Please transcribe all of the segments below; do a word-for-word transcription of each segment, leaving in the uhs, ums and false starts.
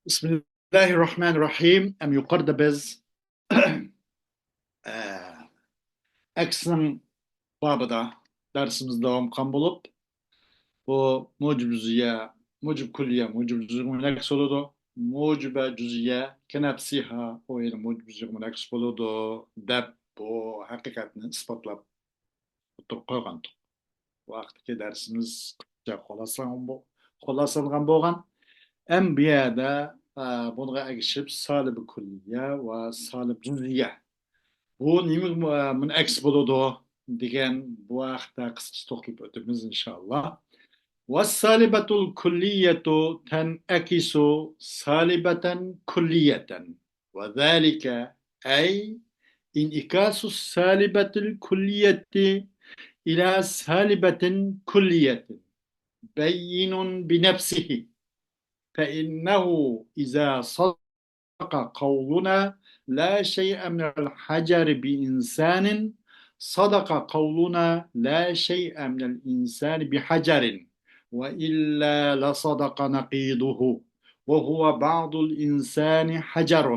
بىسمىللاھىررەھمانىررەھىم. ئەم يۇقىرىدا بىز، ئە، ئەكسنىڭ بابىدا دەرسىمىز داۋام قىلغان بولۇپ، بۇ مۇجىب جۈزئىيە، مۇجىب كۈللىيە، مۇجىب جۈزئىيە مۇنەكس بولىدۇ. مۇجىبە جۈزئىيە كەنەپسىھا، ئۇ يەنە مۇجىب جۈزئىيە مۇنەكس بولىدۇ، دەپ بۇ ھەقىقەتنى ئىسپاتلاپ ئوتتۇرىغا قويغانتۇق. بۇ ھەقتىكى دەرسىمىز قىسقىچە خۇلاسىلانغان بو-، خۇلاسىلانغان بولغان. ئەم بۇ يەردە، ئە، بۇنىڭغا ئەگىشىپ سالىب كۈللىيە ۋە سالىب جۈزئىيە. بۇ نېمە، ئە، مۇنەكس بولىدۇ دېگەن بۇ ھەقتە قىسقىچە توختىلىپ ئۆتىمىز، ئىنشائاللا. والسالبة الكلية تنعكس سالبة كلية. وذلك أي انعكاس السالبة الكلية إلى سالبة كلية بين بنفسه، فإنه إذا صدق قولنا لا شيء من الحجر بإنسان، صدق قولنا لا شيء من الإنسان بحجر، وإلا لصدق نقيضه، وهو بعض الإنسان حجر،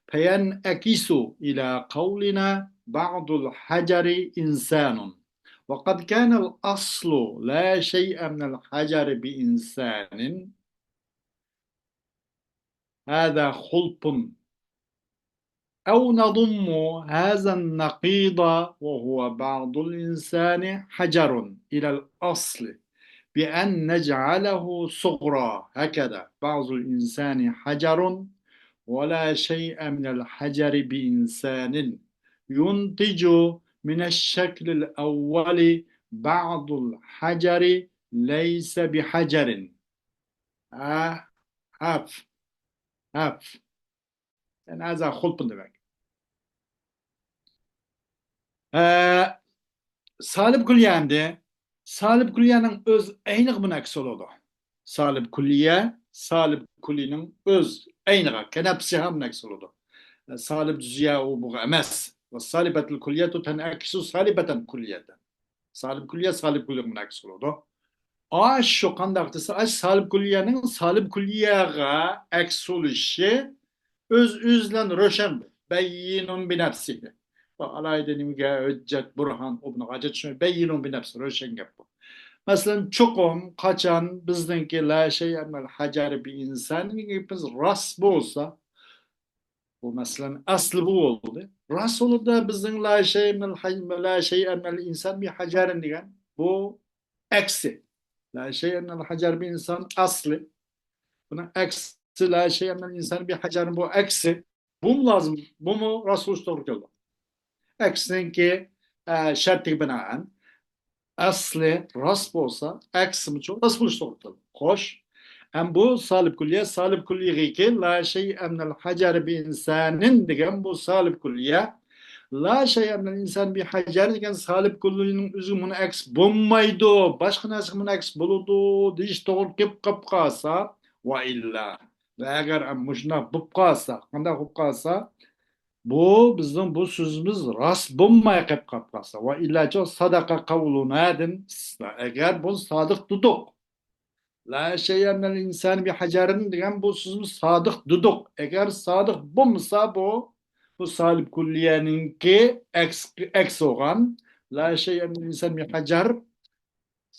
فينعكس إلى قولنا بعض الحجر إنسان، وقد كان الأصل لا شيء من الحجر بإنسان، هذا خلف، أو نضم هذا النقيض وهو بعض الإنسان حجر إلى الأصل بأن نجعله صغرى، هكذا بعض الإنسان حجر ولا شيء من الحجر بإنسان، ينتج من الشكل الأول بعض الحجر ليس بحجر. ھە، ھەپ، ھەپ. يەنى ھازا خۇلپۇن دېمەك. ئە، سالىب كۈللىيە ئەمدى. سالىب كۈللىيەنىڭ ئۆز ئەينىغا مۇنەكس بولىدۇ. سالىب كۈللىيە، سالىب كۈللىنىڭ ئۆز ئەينىغا، كەنەپسىھا مۇنەكس بولىدۇ. ئە، سالىب جۈزئىيە ئۇ بۇغا ئەمەس. والسالبة الكلية تنعكس سالبة كلية. سالىب كۈللىيە سالىب كۈللىيەگە مۇنەكس بولىدۇ. ئاشۇ قانداق دېسە، ئاشۇ سالىب كۈللىيەنىڭ سالىب كۈللىيەگە ئەكس بولۇشى ئۆز-ئۆزى بىلەن روشەن. بەييىنۇن بىنەپسىھى. بۇ ئالاھىدە نېمىگە ھۆججەت، بۇرھان، ئۇ بۇنىڭغا ھاجەت چۈشمەيدۇ. بەييىنۇن بىنەپسىھى، روشەن گەپ بۇ. مەسىلەن، چوقۇم، قاچان بىزنىڭكى لا شەيئە مىنەل ھەجەرى بىئىنسان دېگەن گېپىمىز راست بولسا، بۇ، مەسىلەن، ئەسلى بۇ بولدى. راست بولۇپلا بىزنىڭ لا شەيئە مىنەل ھەج-، لا شەيئە مىنەل ئىنسان بىھەجەرىن دېگەن بۇ ئەكسى. لا شەيئە مىنەل ھەجەر بىئىنسان ئەسلى. بۇنىڭ ئەكسى لا شەيئە مىنەل ئىنسان بىھەجەرىن بۇ ئەكسى. بۇمۇ لازىم، بۇمۇ راست بولۇشى توغرا كېلىدۇ. ئەكسىنىڭكى، ئە، شەرتىگە بىنائەن ئەسلى راست بولسا، ئەكسىمۇچۇ راست بولۇشى توغرا كېلىدۇ. خوش. ئەم بۇ سالىب كۈللىيە، سالىب كۈللىيەگىكى لا شەيئە مىنەل ھەجەرى بىئىنسانىن دېگەن بۇ سالىب كۈللىيە. لا شەيئە مىنەل ئىنسان بىھەجەر دېگەن سالىب كۈللىنىڭ ئۆزىگە مۇنەكس بولمايدۇ، باشقا نەرسىگە مۇنەكس بولىدۇ دېيىش توغرا كېلىپ قاپ قالسا، ۋە ئىللا، ۋە ئەگەر مۇشۇنداق بولۇپ قالسا، قانداق بولۇپ قالسا، بۇ بىزنىڭ بۇ سۆزىمىز راست بولماي قېلىپ قاپ قالسا، ۋە ئىللاچۇ ساداقا قەۋلۇنادىن ئىستىسنا، ئەگەر بۇ سادىق دېدۇق، لا شەيئە مىنەل ئىنسان بىھەجەرىن دېگەن بۇ سۆزىمىز سادىق دېدۇق. ئەگەر سادىق بولمىسا بۇ، بۇ سالىب كۈللىيەنىڭكى ئەكس، ئەكس بولغان. لا شەيئە مىنەل ئىنسان بىھەجەر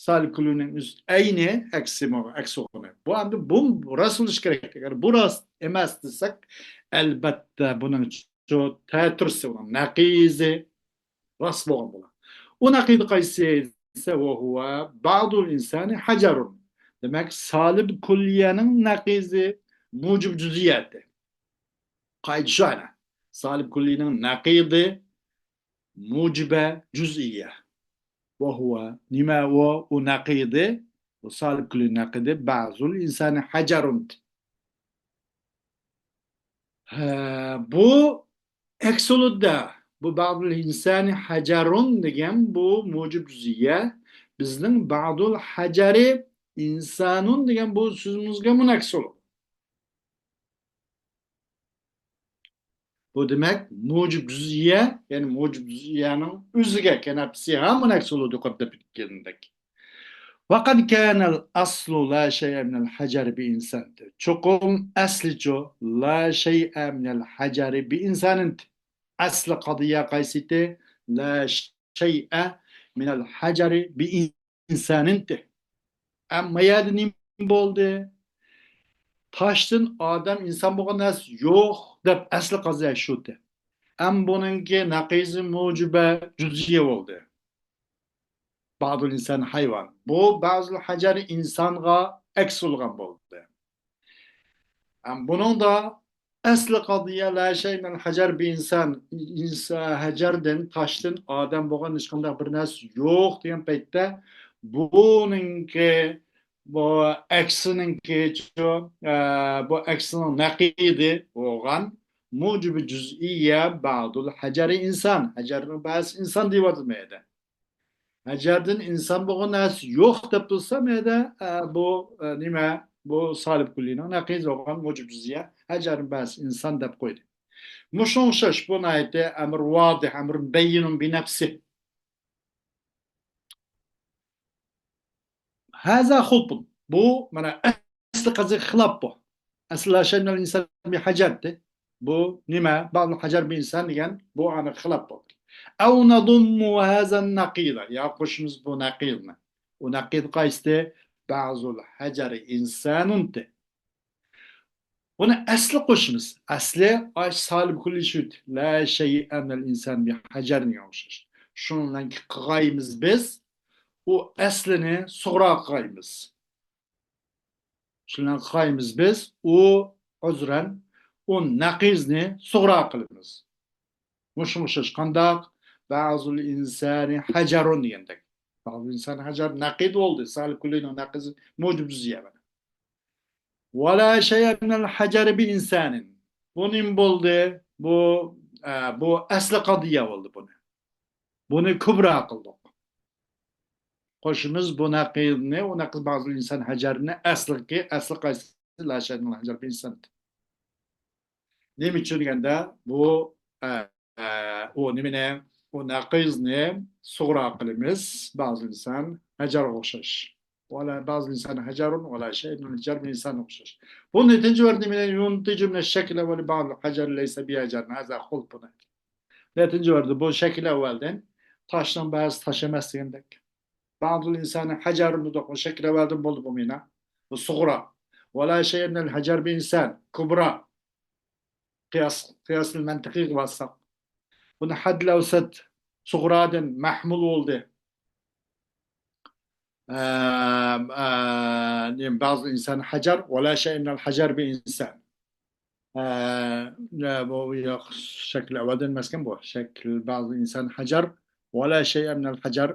سالىب كۈللىيەنىڭ ئۆز ئەينى ئەكسى، ئەكس بولغىنى. بۇ ئەمدى بۇ راست بولۇشى كېرەك. ئەگەر بۇ راست ئەمەس دېسەك، ئەلبەتتە بۇنىڭ شۇ تەتۈرسى بۇنىڭ نەقىزى راست بولغان بولار. ئۇ نەقىزى قايسى دېسە، ۋە ھۇۋە بەئزۇل ئىنسانى ھەجەرۇن. دېمەك، سالىب كۈللىيەنىڭ نەقىزى مۇجىب جۈزئىيەتى. قائىدە شۇ ئەنە. سالىب كۈللىينىڭ نەقىزى مۇجىبە جۈزئىيە. ۋە ھۇۋە، نېمە ئۇ؟ ئۇ نەقىزى، ئۇ سالىب كۈللى نەقىزى بەئزۇل ئىنسانى ھەجەرۇن. ھە، بۇ ئەكس بولىدۇ. بۇ بەئزۇل ئىنسانى ھەجەرۇن دېگەن بۇ مۇجىب جۈزئىيە بىزنىڭ بەئزۇل ھەجەرى ئىنسانۇن دېگەن بۇ سۆزىمىزگە مۇنەكس بولىدۇ. بۇ دېمەك، مۇجىب جۈزئىيە، يەنى مۇجىب جۈزئىيەنىڭ ئۆزىگە كەنەپسىھا مۇنەكس بولىدۇ، يۇقىرىدا دەپ ئۆتكەندەك. وقد كان الأصل لا شيء من الحجر بإنسان. چوقۇم ئەسلىچۇ لا شيء من الحجر بإنسان. ئەسلى قەزىيە قايسى ئىدى؟ لا شيء من الحجر بإنسان. ئەمما يەردە نېمە بولدى؟ تاشتىن ئادەم، ئىنسان بولغان نەرسە يوق دەپ ئەسلى قەزىيە شۇ ئىدى. ئەمما بۇنىڭكى نەقىزى مۇجىبە جۈزئىيە بولدى. بعض الإنسان حيوان. بۇ بعض الحجر ئىنسانغا ئەكس بولغان بولدى. ئەمما بۇنىڭدا ئەسلى قەزىيە لا شيء من الحجر بإنسان، ئىنسا-، ھەجەردىن، تاشتىن ئادەم بولغان ھېچقانداق بىر نەرسە يوق دېگەن پەيتتە، بۇنىڭكى، بۇ ئەكسىنىڭكى، ئە، بۇ ئەكسىنىڭ نەقىدى بولغان مۇجىبى جۈزئىيە بعض الحجر إنسان. ھەجەرنىڭ بەزىسى ئىنسان دېيىۋاتىدۇ مەيدە. ھەجەردىن ئىنسان بولغان نەرسە يوق دەپ تۇرسا، مەيدە، ئە، بۇ، ئە، نېمە؟ بۇ سالىب كۈللىنىڭ نەقىزى بولغان مۇجىب جۈزئىيە، ھەجەردىن بەزىسى ئىنسان دەپ قويدى. مۇشۇنىڭغا ئوخشاش، بۇ ناھايىتى ئەمر ۋادىھ، ئەمر بەييىنۇن بىنەپسى. ھازا خۇلپۇن. بۇ، مانا، ئەسلى قەزىيەگە خىلاپ بۇ. ئەسلى لا شيء من الإنسان بحجر دى. بۇ نېمە؟ بعض الحجر بإنسان دېگەن بۇ ئانىغا خىلاپ بولدى. أو نضم هذا النقيض. يا قوشىمىز بۇ نەقىزنى. ئۇ نەقىز قايسىدى؟ بعض الحجر إنسان دى. بۇنى ئەسلى قوشىمىز. ئەسلى ئاش سالىب كۈللى شۇ. لا شيء من الإنسان بحجر دېگەن ئوخشاش. شۇنىڭ بىلەن قىلغايمىز بىز. ئۇ ئەسلىنى سۇغرا قىلغايمىز. شۇنىڭ بىلەن قىلغايمىز بىز. ئۇ، ئۆزرەن، ئۇ نەقىزنى سۇغرا قىلىمىز. مۇشۇ ئوخشاش قانداق؟ بعض الإنسان حجر دېگەندەك. بعض الإنسان حجر نەقىز بولدى. سالىب كۈللىنىڭ نەقىزى مۇجىب جۈزئىيە. ولا شيء من الحجر بإنسان. بۇ نېمە بولدى؟ بۇ، ئە، بۇ ئەسلى قەزىيە بولدى بۇنى. بۇنى كۇبرا قىلدۇق. قوشىمىز بۇ نەقىزنى، ئۇ نەقىز بعض الإنسان حجرنى ئەسلىكى، ئەسلى قايسى؟ لا شيء من الحجر بإنسان. نېمە ئۈچۈن دېگەندە، بۇ، ئە، ئە، ئۇ نېمىنى، ئۇ نەقىزنى سۇغرا قىلىمىز، بعض الإنسان حجرغا ئوخشاش. ولا بعض الإنسان حجر ولا شيء من الحجر بإنسان ئوخشاش. بۇ نەتىجە بەردى نېمىنى؟ ينتج من الشكل الأول بعض الحجر ليس بحجر. هذا خلف. نەتىجە بەردى بۇ شەكىل ئەۋۋەلدىن تاشنىڭ بەزىسى تاش ئەمەس دېگەندەك. بعض الإنسان حجر دېدۇق، بۇ شەكىل ئەۋۋەلدىن بولدى بۇ مانا. بۇ سۇغرا. ولا شيء من الحجر بإنسان. كۇبرا. قىياس، قىياسىل مەنتىقىغا بارساق. بۇنى ھەددىل ئەۋسەت سۇغرادىن مەھمۇل بولدى. ئە، ئە، نېمە، بعض الإنسان حجر ولا شيء من الحجر بإنسان. ئە، نە، بۇ ياق، شەكىل ئەۋۋەلدىن ئەمەسكەن بۇ. شەكىل بعض الإنسان حجر ولا شيء من الحجر.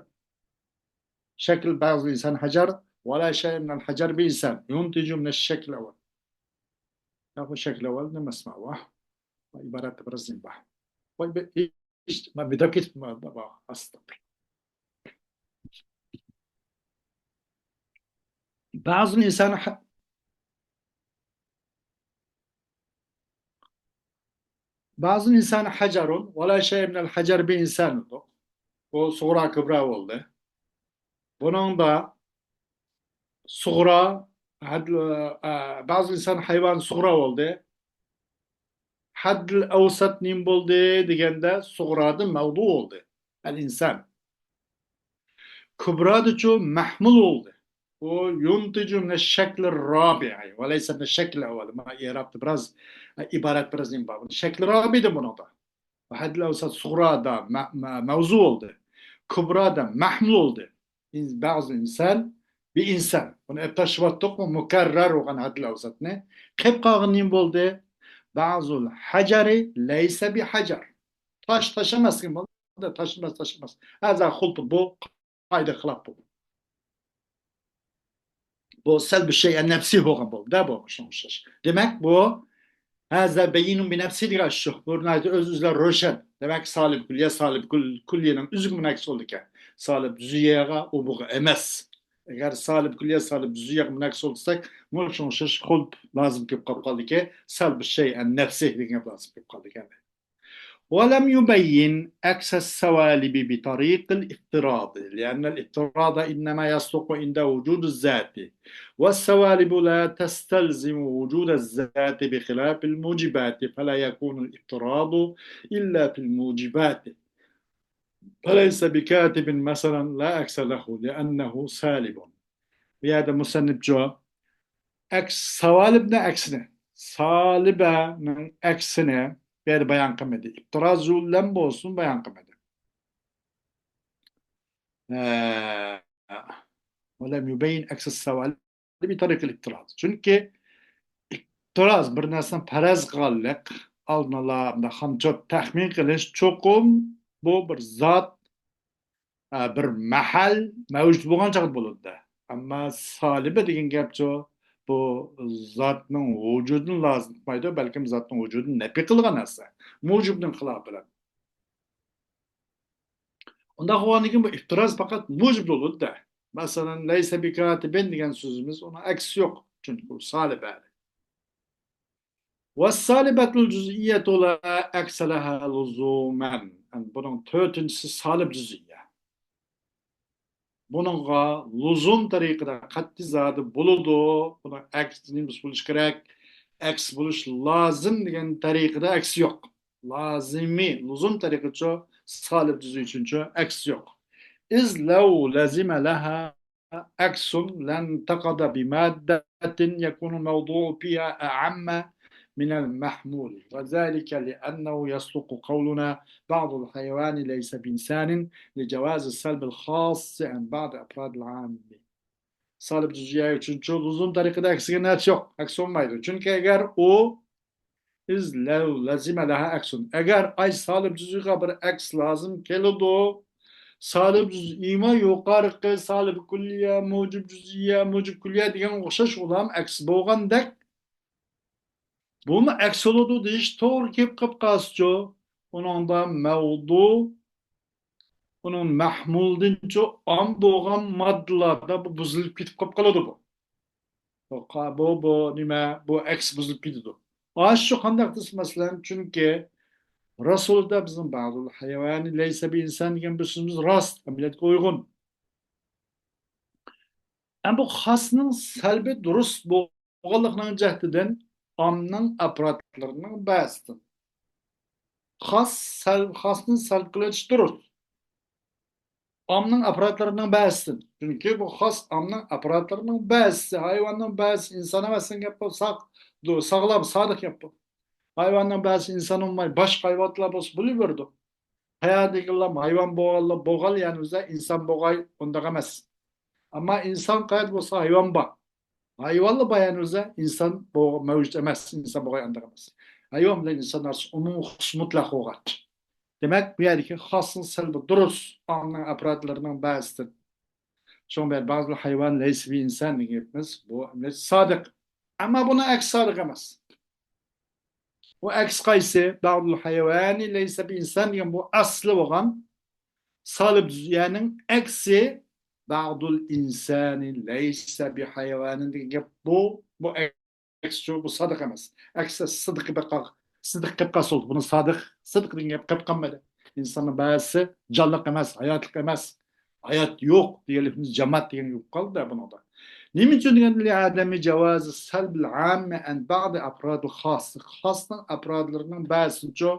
شەكىل بعض الإنسان حجر ولا شيء من الحجر بإنسان. ينتج من الشكل الأول. يا بۇ شەكىل ئەۋۋەلدىن ئەمەسمۇ بۇ. ئىبارەتتە بىر زىن بار. ۋاي، بىر ئىش، مەن بىدەپ كېتىپتىمەن، بابا، ئاستىغفىرۇللا. بعض الإنسان ح-، بعض الإنسان حجر ولا شيء من الحجر بإنسان. بۇ سۇغرا كۇبرا بولدى. بۇنىڭدا سۇغرا، ھەد-، ئە، بعض الإنسان حيوان صغرى بولدى. ھەددىل ئەۋسەت نېمە بولدى دېگەندە، سۇغرادىن مەۋزۇ بولدى. الإنسان. كۇبرادىچۇ مەھمۇل بولدى. ئۇ ينتج من الشكل الرابع وليس من الشكل الأول. مانا ئىرابتا بىراز، ئىبارەت بىراز نېمە بار. شەكلى رابىئدە بۇنىڭدا. ھەددىل ئەۋسەت سۇغرادا مە-، مە-، مەۋزۇ بولدى. كۇبرادا مەھمۇل بولدى. ئىن-، بعض الإنسان بإنسان. بۇنى ئەپ تاشلىۋاتتۇق، بۇ مۇكەررەر بولغان ھەددىل ئەۋسەتنى. قېلىپ قالغان نېمە بولدى؟ بعض الحجر ليس بحجر. تاش تاش ئەمەس، كىم بولدى؟ تاش ئەمەس، تاش ئەمەس. ھازا خۇلپۇ بۇ قائىدە خىلاپ بۇ. بۇ سەلبۇ شەيئەن نەپسى بولغان بولدى-دە، بۇ شۇنىڭغا ئوخشاش. دېمەك، بۇ ھازا بەييىنۇن بىنەپسى دېگەن شۇ. بۇ ناھايىتى ئۆز-ئۆزلەر روشەن. دېمەك، سالىب كۈللىيە، سالىب كۈل-، كۈللىيەنىڭ ئۆزىگە مۇنەكىس بولىدىكەن. سالىب جۈزئىيەگە، ئۇ بۇغا ئەمەس. ئەگەر سالىب كۈللىيە، سالىب جۈزئىيەگە مۇنەكىس بولساق، مۇشۇنىڭغا ئوخشاش خۇلپ لازىم كېلىپ قاپقالىدىكى، سەلبۇ شەيئەن نەپسى دېگەن گەپ لازىم كېلىپ قالىدىكەن. ولم يبين عكس السوالب بطريق الاضطراد، لأن الاضطراد إنما يصدق عند وجود الذات، والسوالب لا تستلزم وجود الذات بخلاف الموجبات، فلا يكون الاضطراد إلا في الموجبات، فليس بكاتب مثلا لا عكس له لأنه سالب. بۇ يەردە مۇسەننىپچۇ ئەكس، ساۋالىبنىڭ ئەكسىنى، سالىبەنىڭ ئەكسىنى بۇ يەردە بايان قىلمىدى. ئىپتىرازۇلەن بولسۇن بايان قىلمىدى. ئە، ولم يبين عكس السوالب بطريق الاضطراد. چۈنكى ئىپتىراز بىر نەرسىنى پەرەز قىلغانلىق، ئالدىنئالا مۇنداق خامچوت تەخمىن قىلىش، چوقۇم بۇ بىر زات، ئە، بىر مەھەل مەۋجۇت بولغان چاغدا بولىدۇ. ئەمما سالىبە دېگەن گەپچۇ، بۇ زاتنىڭ ۋۇجۇدىنى لازىم تۇتمايدۇ، بەلكىم زاتنىڭ ۋۇجۇدىنى نەپى قىلغان نەرسە. مۇجىبنىڭ خىلاپى بىلەن. ئۇنداق بولغاندىن كېيىن بۇ ئىپتىراز پەقەت مۇجىب بولىدۇ-دە. مەسىلەن، لەيسە بىكاتىبىن دېگەن سۆزىمىز، ئۇنىڭ ئەكسى يوق. چۈنكى ئۇ سالىبە. والسالبة الجزئية لا عكس لها لزوما. بۇنىڭ تۆتىنچىسى سالىب جۈزئىيە. بۇنىڭغا لۇزۇم تەرىقىدە قەتئىي زادى بولىدۇ. بۇنىڭ ئەكسى نېمىسى بولۇشى كېرەك؟ ئەكس بولۇش لازىم دېگەن تەرىقىدە ئەكسى يوق. لازىمى، لۇزۇم تەرىقىچۇ، سالىب جۈزئىي ئۈچۈنچۇ ئەكسى يوق. إذ لو لزم لها عكس لانتقد بمادة يكون الموضوع فيها أعم من المحمول، وذلك لأنه يصدق قولنا بعض الحيوان ليس بإنسان لجواز سلب الخاص عن بعض أفراد العام. سالىب جۈزئىيە ئۈچۈنچۇ لۇزۇم تەرىقىدە ئەكسىگە نەرسە يوق، ئەكس بولمايدۇ. چۈنكى ئەگەر ئۇ، إذ لو لزم لها عكس، ئەگەر ئاي سالىب جۈزئىيگە بىر ئەكس لازىم كېلىدۇ، سالىب جۈزئىيمۇ يۇقارقى سالىب كۈللىيە، مۇجىب جۈزئىيە، مۇجىب كۈللىيە دېگەنگە ئوخشاش ئۇلام ئەكس بولغاندەك، بۇمۇ ئەكس بولىدۇ دېيىش توغرا كېلىپ قېلىپ قالسىچۇ، ئۇنىڭدا مەۋدۇ، ئۇنىڭ مەھمۇلدىنچۇ ئام بولغان ماددىلاردا بۇ بۇزۇلۇپ كېتىپ قېلىپ قالىدۇ بۇ. بۇ، بۇ، بۇ نېمە؟ بۇ ئەكس بۇزۇلۇپ كېتىدۇ. ئاشۇ قانداق دېسە، مەسىلەن، چۈنكى رەسۇلدا بىزنىڭ بەزىل ھايۋانى لەيسە بى ئىنسان دېگەن بىر سۆزىمىز راست، ئەمەلىيەتكە ئۇيغۇن. ئەمما بۇ خاسنىڭ سەلبى دۇرۇس بولغانلىقىنىڭ جەھىتىدىن ئامنىڭ ئاپپاراتلىرىنىڭ بەزىسىدىن. خاس سەل-، خاسنى سەلب قىلىۋېتىش دۇرۇس. ئامنىڭ ئاپپاراتلىرىنىڭ بەزىسىدىن. چۈنكى بۇ خاس ئامنىڭ ئاپپاراتلىرىنىڭ بەزىسى، ھايۋاننىڭ بەزىسى، ئىنسان ئەمەس دېگەن گەپ بولسا، ساغ-، ساغلام، سادىق گەپ بۇ. ھايۋاننىڭ بەزىسى ئىنسان بولماي، باشقا ھايۋانلار بولسا بولۇۋېرىدۇ. قەيەردىكىلا ھايۋان بولغانلا بولغان، يەنى ئۆزى ئىنسان بولغاي، ئۇنداق ئەمەس. ئەمما ئىنسان قەيەردە بولسا ھايۋان بار. ھايۋانلا بار، يەنى ئۆزى ئىنسان بولغان مەۋجۇت ئەمەس، ئىنسان بولغاي ئانداق ئەمەس. ھايۋان بىلەن ئىنسان ئارىسى ئومۇمىي خۇسۇس مۇتلەق بولغاچ. دېمەك، بۇ يەردىكى خاسنىڭ سەلبى دۇرۇس، ئامنىڭ ئاپپاراتلىرىنىڭ بەزىسىدىن. شۇڭا بەزى ھايۋان لەيسە بى ئىنسان دېگەن گېپىمىز، بۇ ئەمەلىيەتتە سادىق. ئەمما بۇنىڭ ئەكسى سادىق ئەمەس. بۇ ئەكس قايسى؟ بەزىل ھايۋانى لەيسە بى ئىنسان دېگەن بۇ ئەسلى بولغان سالىب جۈزئىيەنىڭ ئەكسى، بەزىل ئىنسانى لەيسە بى ھايۋانى دېگەن گەپ بۇ. بۇ ئەكسىچۇ، بۇ سادىق ئەمەس. ئەكسى سىدىقى بەقا، سىدىق قېلىپ قالسا بولدى. بۇنى سادىق، سىدىق دېگەن گەپ قېلىپ قالمىدى. ئىنساننىڭ بەزىسى جانلىق ئەمەس، ھاياتلىق ئەمەس. ھايات يوق دېگەنلىكىمىز جامات دېگەن گەپ قالدى بۇنىڭدا. نېمە ئۈچۈن دېگەندە، لىئادەمى جاۋازى سەلبىل ئاممە ئەن بەزى ئەپرادىل خاس. خاسنىڭ ئەپرادلىرىنىڭ بەزىسىچۇ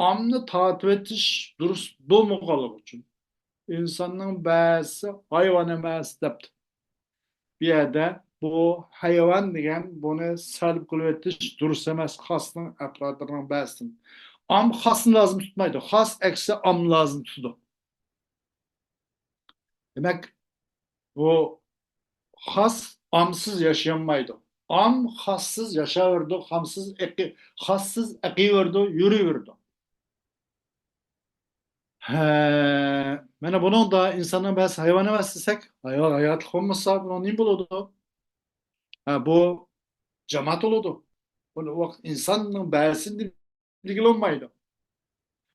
ئامنى تارتىۋېتىش دۇرۇس بولمىغانلىقى ئۈچۈن. ئىنساننىڭ بەزىسى ھايۋان ئەمەس دەپتۇ. بۇ يەردە بۇ ھايۋان دېگەن بۇنى سەلب قىلىۋېتىش دۇرۇس ئەمەس، خاسنىڭ ئەپرادلىرىنىڭ بەزىسىدىن. ئام خاسنى لازىم تۇتمايدۇ، خاس ئەكسى ئام لازىم تۇتىدۇ. دېمەك، بۇ خاس ئامسىز ياشىيالمايدۇ. ئام خاسسىز ياشاۋېرىدۇ، خامسىز ئېقى-، خاسسىز ئېقىۋېرىدۇ، يۈرۈۋېرىدۇ. ھە، مانا بۇنىڭدا ئىنساننىڭ بەزىسى ھايۋان ئەمەس دېسەك، ھايۋان ھاياتلىق بولمىسا، بۇنىڭ نېمە بولىدۇ؟ ھە، بۇ جامائەت بولىدۇ. بۇ ۋاقىت ئىنساننىڭ بەزىسىنى دېگىلى بولمايدۇ.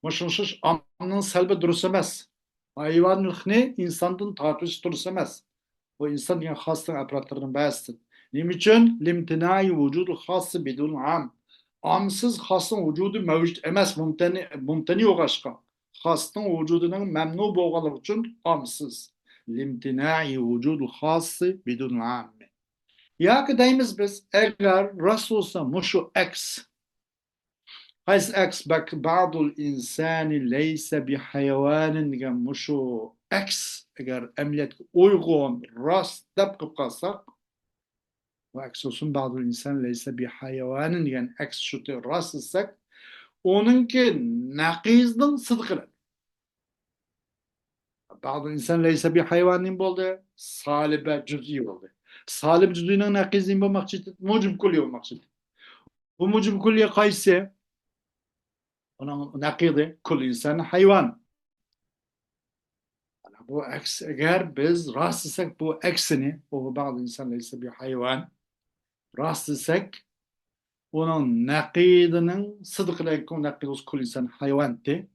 مۇشۇ ئوخشاش ئامنىڭ سەلبى دۇرۇس ئەمەس. ھايۋانلىقنى ئىنساندىن تارتىۋېتىش دۇرۇس ئەمەس. بۇ ئىنسان دېگەن خاسنىڭ ئەپرادلىرىنىڭ بەزىسىدىن. نېمە ئۈچۈن؟ لىمتىنائى ۋۇجۇدۇل خاسسى بىدۇن ئام. ئامسىز خاسنىڭ ۋۇجۇدى مەۋجۇت ئەمەس، مۇمتەنى، مۇمتەنى بولغاچقا، خاسنىڭ ۋۇجۇدىنىڭ مەمنۇ بولغانلىقى ئۈچۈن ئامسىز. لىمتىنائى ۋۇجۇدىل خاسى بىدۇنىل ئاممى. ياكى دەيمىز بىز، ئەگەر راست بولسا مۇشۇ ئەكس، قايسى ئەكس؟ بەك، بەئدۇل ئىنسانى لەيسە بىھايۋانىن دېگەن مۇشۇ ئەكس ئەگەر ئەمەلىيەتكە ئۇيغۇن، راست دەپ قىلىپ قالساق، بۇ ئەكس بولسۇن، بەئدۇل ئىنسان لەيسە بىھايۋانىن دېگەن ئەكس شۇ راست دېسەك، ئۇنىڭكى نەقىزنىڭ سىدىقى. بەئدۇل ئىنسان لەيسە بىھايۋانىن بولدى، سالىبە جۈزئىي بولدى. سالىبە جۈزئىينىڭ نەقىزى نېمە بولماقچى؟ مۇجىب كۈللىي بولماقچى. بۇ مۇجىب كۈللىي قايسى؟ ئۇنىڭ نەقىزى كۈللى ئىنسان ھايۋان. ئەنە بۇ ئەكس، ئەگەر بىز راست دېسەك، بۇ ئەكسىنى، بۇ بەئدۇل ئىنسان لەيسە بىھايۋان، راست دېسەك، ئۇنىڭ نەقىدىنىڭ سىدىقىدىن كېيىن نەقىدى كۈللى ئىنسان ھايۋان دېدى.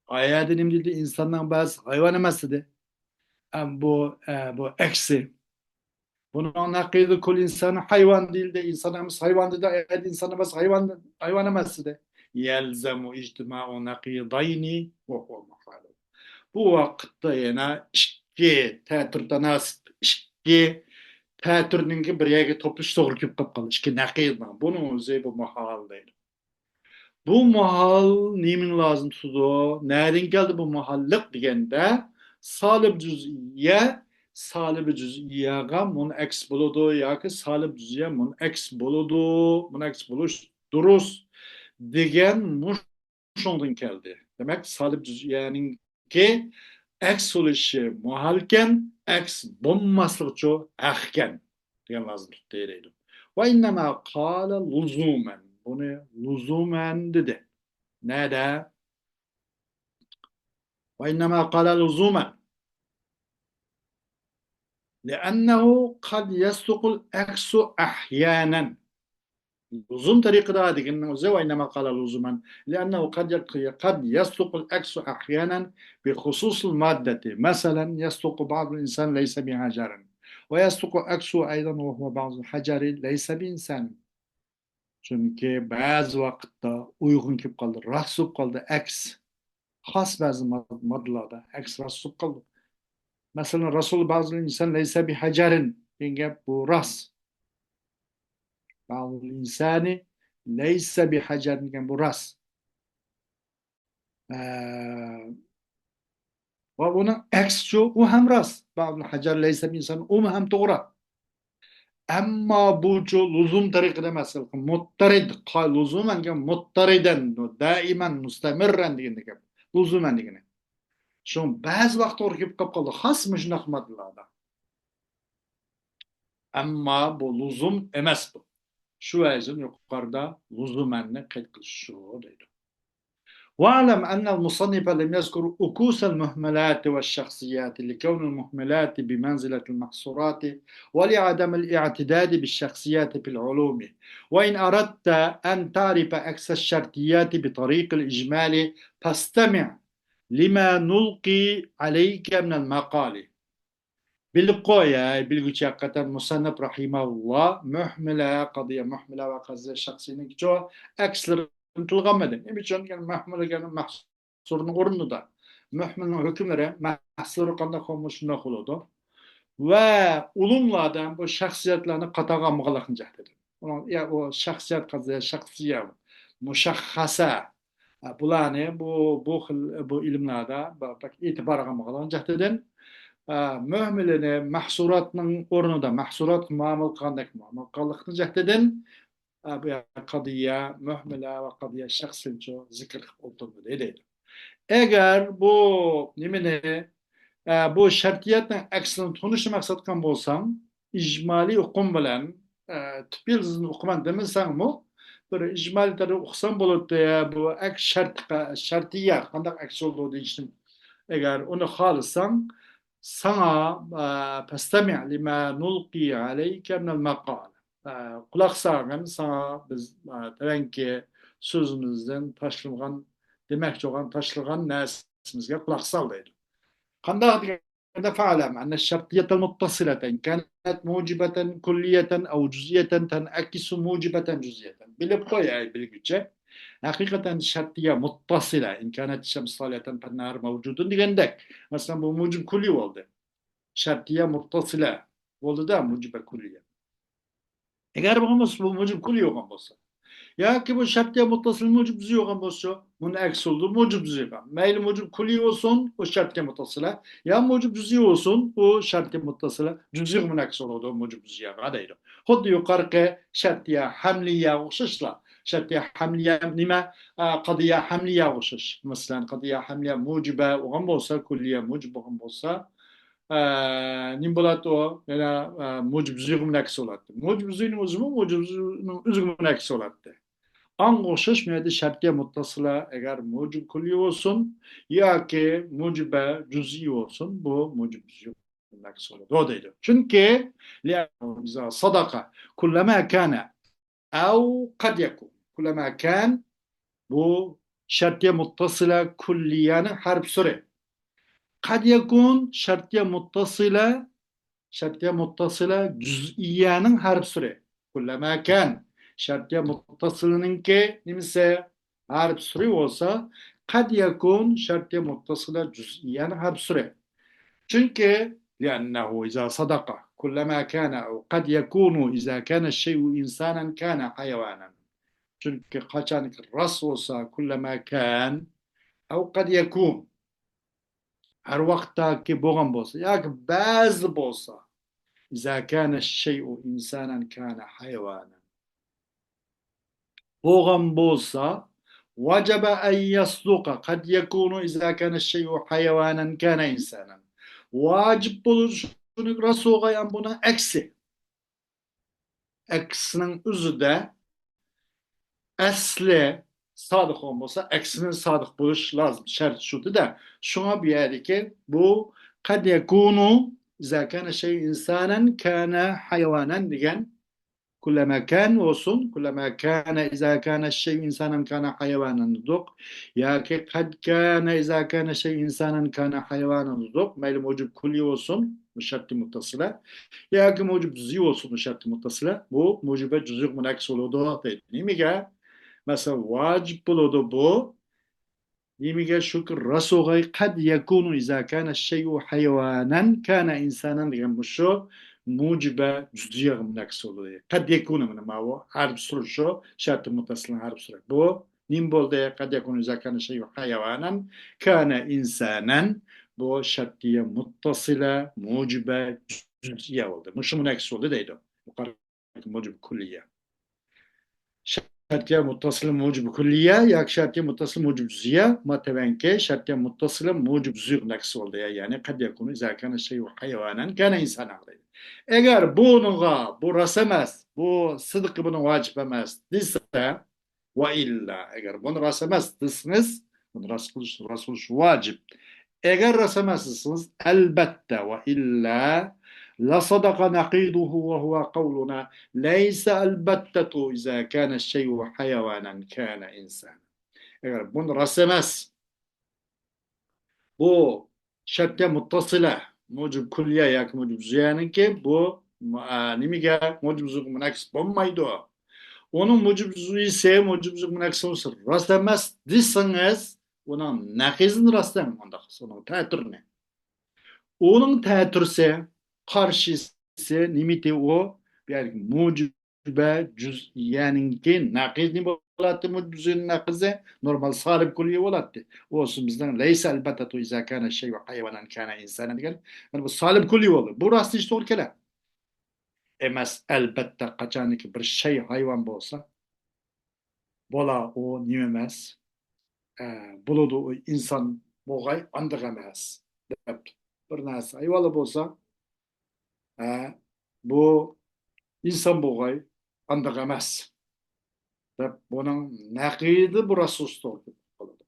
ئايەتتە نېمە دېدى؟ ئىنساننىڭ بەزى ھايۋان ئەمەس دېدى. ئەم، بۇ، ئە، بۇ ئەكسى. بۇنىڭ نەقىدى كۈللى ئىنسان ھايۋان دېيىلدى. ئىنسان ئەمەس ھايۋان دېدى. ئايەتتە ئىنسان ئەمەس ھايۋان، ھايۋان ئەمەس دېدى. يەلزەمۇ ئىجتىمائۇ نەقىدەينى ۋە ھۇۋا مۇھالۇ. بۇ ۋاقىتتا يەنە ئىككى تەتۈر تاناسىپ، ئىككى تەتۈرنىڭكى بىر يەرگە توپلىشىش توغرا كېلىپ قالىدۇ. ئىككى نەقىدنىڭ. بۇنىڭ ئۆزى بۇ مۇھال دەيدۇ. بۇ مۇھال نېمىنى لازىم تۇتىدۇ؟ نەدىن كەلدى بۇ مۇھاللىق دېگەندە، سالىب جۈزئىيە، سالىب جۈزئىيەگە مۇنئەكس بولىدۇ ياكى سالىب جۈزئىيە مۇنئەكس بولىدۇ، مۇنئەكس بولۇش دۇرۇس دېگەن مۇشۇنىڭدىن كەلدى. دېمەك، سالىب جۈزئىيەنىڭكى ئەكس بولۇشى مۇھالكەن، ئەكس بولماسلىقىچۇ ھەقكەن دېگەن لازىم تۇتتى دەيدۇ. ۋە ئىننەما قالە لۇزۇمەن. بۇنى لۇزۇمەن دېدى. نەدە؟ ۋە ئىننەما قالە لۇزۇمەن. لأنه قد يصدق العكس أحيانا. لزوم طريقىدا دېگەننىڭ ئۆزى ۋە ئىننەما قالە لۇزۇمەن. لأنه قد، قد يصدق العكس أحيانا بخصوص المادة. مثلا، يصدق بعض الإنسان ليس بحجر. ويصدق عكسه أيضا وهو بعض الحجر ليس بإنسان. چۈنكى بەزى ۋاقىتتا ئۇيغۇن كېلىپ قالدى، راست بولۇپ قالدى، ئەكس. خاس بەزى ماد-، ماددىلاردا ئەكس راست بولۇپ قالدى. مەسىلەن، رەسۇل بەزى ئىنسان لەيسە بىھەجەرىن دېگەن گەپ بۇ راست. بەزى ئىنسانى لەيسە بىھەجەرىن دېگەن بۇ راست. ئە، ۋە ئۇنىڭ ئەكسىچۇ، ئۇ ھەم راست. بەزى ھەجەر لەيسە بىئىنسان، ئۇمۇ ھەم توغرا. ئەمما بۇچۇ لۇزۇم تەرىقىدە ئەمەس، مۇتتەرىد، قا-، لۇزۇمەن دېگەن مۇتتەرىدەن، دائىمەن، مۇستەمىررەن دېگەن گەپ. لۇزۇمەن دېگىنى. شۇڭا بەزى ۋاقىت توغرا كېلىپ قاپ قالدى، خاس مۇشۇنداق ماددىلاردا. ئەمما بۇ لۇزۇم ئەمەس بۇ. شۇ ۋەجىدىن يۇقىرىدا لۇزۇمەننى قەيت قىلىش شۇ دەيدۇ. واعلم أن المصنف لم يذكر عكوس المهملات والشخصيات لكون المهملات بمنزلة المحصورات ولعدم الاعتداد بالشخصيات في العلوم. وإن أردت أن تعرف عكس الشرطيات بطريق الإجمال فاستمع لما نلقي عليك من المقال. بىلىپ قوي، ھەي، بىلگۈچى ھەقىقەتەن مۇسەننىپ رەھىمەھۇللا مۇھمىلە، قەزىيە مۇھمىلە ۋە قەزىيە شەخسىينىڭكىچۇ ئەكسلىرىنى تىلغا ئالمىدى. نېمە ئۈچۈن؟ يەنى مۇھمىلە دېگەن مەھسۇرنىڭ ئورنىدا. مۇھمىلنىڭ ھۆكۈملىرى، مەھسۇرى قانداق بولمىسا شۇنداق بولىدۇ. ۋە ئۇلۇملاردىن بۇ شەخسىيەتلەرنى قاتارغا ئالمىغانلىقنى جەھەت ئىدى. ئۇنىڭ، يا، ئۇ شەخسىيەت قەزىيە شەخسىيە، مۇشەخخەسە. ئە، بۇلارنى بۇ، بۇ خىل، بۇ ئىلىملاردا بە-، بەك ئېتىبار قىلمىغانلىقنىڭ جەھىتىدىن، ئە، مۆھمىلىنى مەھسۇراتنىڭ ئورنىدا مەھسۇراتقا مۇئامىلە قىلغاندەك مۇئامىلە قىلغانلىقنىڭ جەھىتىدىن، ئە، بۇ يەردە قەزىيە مۆھمىلە ۋە قەزىيە شەخسىنچۇ زىكىر قىلىپ ئولتۇرمىدى دەيدۇ. ئەگەر بۇ نېمىنى، ئە، بۇ شەرتىيەتنىڭ ئەكسىنى تونۇشنى مەقسەت قىلغان بولساڭ، ئىجمالىي ئۇقۇم بىلەن، ئە، تۈپ يىلتىزىدىن ئۇقىمەن دېمىسەڭمۇ، بىر ئىجمالىي تەرەپ ئۇقساڭ بولاتتى، بۇ ئەكس شەرت، شەرتىيە قانداق ئەكس بولىدۇ دېيىشتىن. ئەگەر ئۇنى خالىساڭ، ساڭا، ئە، فەستەمىئ لىما نۇلقى ئەلەيكە مىنەل مەقال. ئە، قۇلاق سالغىن، ساڭا بىز، ئە، تۆۋەنكى سۆزىمىزدىن تاشلىغان، دېمەكچى بولغان، تاشلىغان نەرسىمىزگە قۇلاق سال دەيدۇ. قانداق دېگەندە، فاعلم أن الشرطية المتصلة إن كانت موجبة كلية أو جزئية تنعكس موجبة جزئية. بىلىپ قوي، ئەي بىلگۈچى. ھەقىقەتەن شەرتىيە مۇتتەسىلە، ئىن كانەت شەمس سالىيەتەن فەننەھار مەۋجۇدۇن دېگەندەك. مەسىلەن، بۇ مۇجىب كۇللى بولدى. شەرتىيە مۇتتەسىلە بولدى-دە، مۇجىبە كۇللىيە. ئەگەر بولغان بولسا، بۇ مۇجىب كۇللى بولغان بولسا. ياكى بۇ شەرتىيە مۇتتەسىل مۇجىب جۈزئىي بولغان بولسا، بۇنى ئەكس بولىدۇ، مۇجىب جۈزئىيگە. مەيلى مۇجىب كۇللى بولسۇن، بۇ شەرتىيە مۇتتەسىلە، يا مۇجىب جۈزئىي بولسۇن، بۇ شەرتىيە مۇتتەسىلە، جۈزئىيگە مۇنەكس بولىدۇ، مۇجىب جۈزئىيگە دەيدۇ. خۇددى يۇقىرىقى شەرتىيە ھەملىيەگە ئوخشاشلا. شەرتىيە ھەملىيە نېمە؟ ئە، قەزىيە ھەملىيەگە ئوخشاش. مەسىلەن، قەزىيە ھەملىيە مۇجىبە بولغان بولسا، كۇللىيە مۇجىب بولغان بولسا، ئە، نېمە بولاتتى ئۇ؟ يەنە، ئە، مۇجىب جۈزئىيگە مۇنەكس بولاتتى. مۇجىب جۈزئىينىڭ ئۆزىمۇ مۇجىب جۈزئىينىڭ ئۆزىگە مۇنەكس بولاتتى. ئاڭغا ئوخشاش بۇ يەردە شەرتىيە مۇتتەسىلە، ئەگەر مۇجىب كۇللى بولسۇن ياكى مۇجىبە جۈزئىي بولسۇن، بۇ مۇجىب جۈزئىيگە مۇنەكس بولىدۇ دەيدۇ. چۈنكى لأنه إذا صدق كلما كان أو قد يكون. كلما كان بۇ شەرتىيە مۇتتەسىلە كۇللىيەنىڭ ھەرپ سۈرى. قد يكون شەرتىيە مۇتتەسىلە، شەرتىيە مۇتتەسىلە جۈزئىيەنىڭ ھەرپ سۈرى. كلما كان شەرتىيە مۇتتەسىلىنىڭكى نېمىسى؟ ھەرپ سۈرى بولسا، قد يكون شەرتىيە مۇتتەسىلە جۈزئىيەنىڭ ھەرپ سۈرى. چۈنكى لأنه إذا صدق كلما كان أو قد يكون إذا كان الشيء إنسانا كان حيوانا. چۈنكى قاچانكى راست بولسا، كلما كان أو قد يكون، ھەر ۋاقىتتاكى بولغان بولسا ياكى بەزى بولسا، إذا كان الشيء إنسانا كان حيوانا. بولغان بولسا، وجب أن يصدق قد يكون إذا كان الشيء حيوانا كان إنسانا. ۋاجىپ بولۇشى راست بولغان بۇنىڭ ئەكسى. ئەكسىنىڭ ئۆزىدە ئەسلى سادىق بولغان بولسا، ئەكسىنى سادىق بولۇش لازىم. شەرت شۇ-دە. شۇڭا بۇ يەردىكى بۇ قد يكون إذا كان الشيء إنسانا كان حيوانا دېگەن كلما كان بولسۇن، كلما كان إذا كان الشيء إنسانا كان حيوانا دېدۇق. ياكى قد كان إذا كان الشيء إنسانا كان حيوانا دېدۇق. مەيلى مۇجىب كۇللى بولسۇن، بۇ شەرتى مۇتتەسىلە. ياكى مۇجىب جۈزئىي بولسۇن، بۇ شەرتى مۇتتەسىلە. بۇ مۇجىبە جۈزئىي مۇنەككىس بولىدۇ دەيدۇ. نېمىگە؟ مەسىلەن، ۋاجىپ بولىدۇ بۇ. نېمىگە؟ شۇكى راست بولغاي، قد يكون إذا كان الشيء حيوانا كان إنسانا دېگەن مۇشۇ مۇجىبە جۈزئىيگە مۇنەككىس بولىدۇ. قد يكون مانا ماۋۇ ھەرپ سۈرى شۇ، شەرتى مۇتتەسىلنىڭ ھەرپ سۈرى. بۇ نېمە بولدى؟ قد يكون إذا كان الشيء حيوانا كان إنسانا. بۇ شەرتىيە مۇتتەسىلە مۇجىبە جۈزئىيە بولدى. مۇشۇ مۇنەككىس بولدى دەيدۇ. مۇجىب كۇللىيە. شەرتىيە مۇتتەسىلە مۇجىب كۇللىيە ياكى شەرتىيە مۇتتەسىلە مۇجىب جۈزئىيە، ماتەۋەنكى شەرتىيە مۇتتەسىلە مۇجىب جۈزئىي نەقىس بولدى. يەنى قد يكون إذا كان الشيء حيوانا كان إنسانا دەيدۇ. ئەگەر بۇنىڭغا، بۇ راست ئەمەس، بۇ سىدىقى بۇنىڭ ۋاجىپ ئەمەس دېسە، ۋە ئىللا، ئەگەر بۇنى راست ئەمەس دېسىڭىز، بۇنى راست قىلىش، راست قىلىش ۋاجىپ. ئەگەر راست ئەمەس دېسىڭىز، ئەلبەتتە، ۋە ئىللا، لصدق نقيضه وهو قولنا ليس البتة إذا كان الشيء حيوانا كان إنسانا. ئەگەر بۇنى راست ئەمەس، بۇ شەرتىيە مۇتتەسىلە، مۇجىب كۇللىيە ياكى مۇجىب جۈزئىيەنىڭكى بۇ، ئا، نېمىگە؟ مۇجىب جۈزئىيگە مۇنەككىس بولمايدۇ. ئۇنىڭ مۇجىب جۈزئىيسى، مۇجىب جۈزئىگە مۇنەككىس بولسا راست ئەمەس دېسىڭىز، ئۇنىڭ نەقىزىنى راست دەڭ، ئۇنداق بولسا ئۇنىڭ تەتۈرىنى. ئۇنىڭ تەتۈرسى، قارشىسى نېمىتى ئۇ؟ بۇ يەردىكى مۇجىب مۇجىبە جۈزئىيەنىڭكى نەقىزى نېمە بولاتتى؟ مۇجىب جۈزئىيەنىڭ نەقىزى نورمال سالىب كۇللىيە بولاتتى. ئۇ بولسا بىزنىڭ لەيسە ئەلبەتتە ئىزا كانە شەيئۇ ھايۋانەن كانە ئىنسانەن دېگەن. مانا بۇ سالىب كۇللىيە بولدى. بۇ راست ئىش توغرا كېلە. ئەمەس، ئەلبەتتە قاچانكى بىر شەي ھايۋان بولسا، بولا ئۇ نېمە ئەمەس؟ ئە، بولىدۇ ئۇ ئىنسان بولغاي ئاندىق ئەمەس دەپ بىر نەرسە ھايۋانلا بولسا، ھە، بۇ ئىنسان بولغاي ئانداق ئەمەس دەپ، بۇنىڭ نەقىدى بۇ راست توغرا كېلىپ قالىدۇ.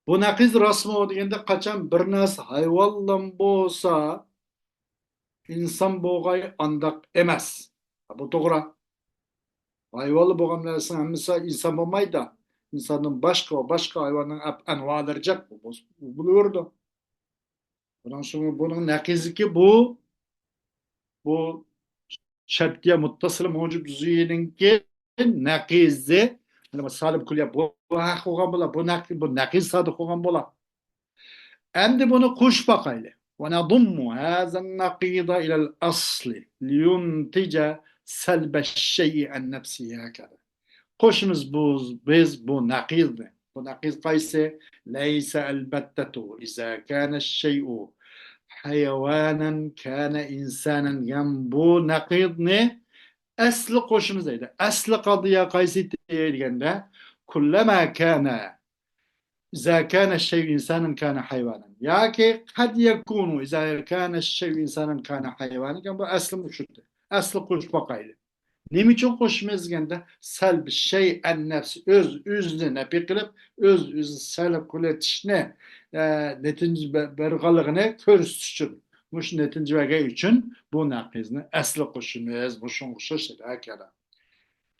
بۇ نەقىد راستمۇ دېگەندە، قاچان بىر نەرسە ھايۋانلام بولسا، ئىنسان بولغاي ئانداق ئەمەس. بۇ توغرا. ھايۋانلا بولغان نەرسىنىڭ ھەممىسى ئىنسان بولمايدۇ. ئىنساندىن باشقا ۋە باشقا ھايۋاننىڭ ئەپ-، ئەنۋالىرى جىق بولۇۋېرىدۇ. بۇنىڭ ئۈچۈن بۇنىڭ نەقىزىكى بۇ، بۇ شەرتىيە مۇتتەسىلە مۇجىب جۈزئىينىڭكى نەقىزى، مانا بۇ سالىب كۈللىيە بۇ ھەق بولغان بولا، بۇ نەق-، بۇ نەقىز سادىق بولغان بولا. ئەمدى بۇنى قوشۇپ باقايلى. ونضم هذا النقيض إلى الأصل لينتج سلب الشيء عن نفسه هكذا. قوشىمىز بۇ، بىز بۇ نەقىزنى. بۇ نەقىز قايسى؟ ليس البتة إذا كان الشيء حيوانا كان إنسانا دېگەن بۇ نەقىزنى ئەسلى قوشىمىز دەيدۇ. ئەسلى قەزىيە قايسى دېگەندە، كلما كان إذا كان الشيء إنسانا كان حيوانا. ياكى قد يكون إذا كان الشيء إنسانا كان حيوانا. بۇ ئەسلى مۇشۇ. ئەسلى قوشۇپ باقايلى. نېمە ئۈچۈن قوشىمىز دېگەندە، سەلب شەي ئەن نەپس، ئۆز ئۆزىنى نەپى قىلىپ، ئۆز ئۆزىنى سەلب قىلىۋېتىشنى، ئە، نەتىجە بە-، بەرغانلىقىنى كۆرسىتىش ئۈچۈن، مۇشۇ نەتىجە بەرگەن ئۈچۈن بۇ نەقىزنى ئەسلى قوشىمىز. مۇشۇنىڭغا ئوخشاش ھەكەدە.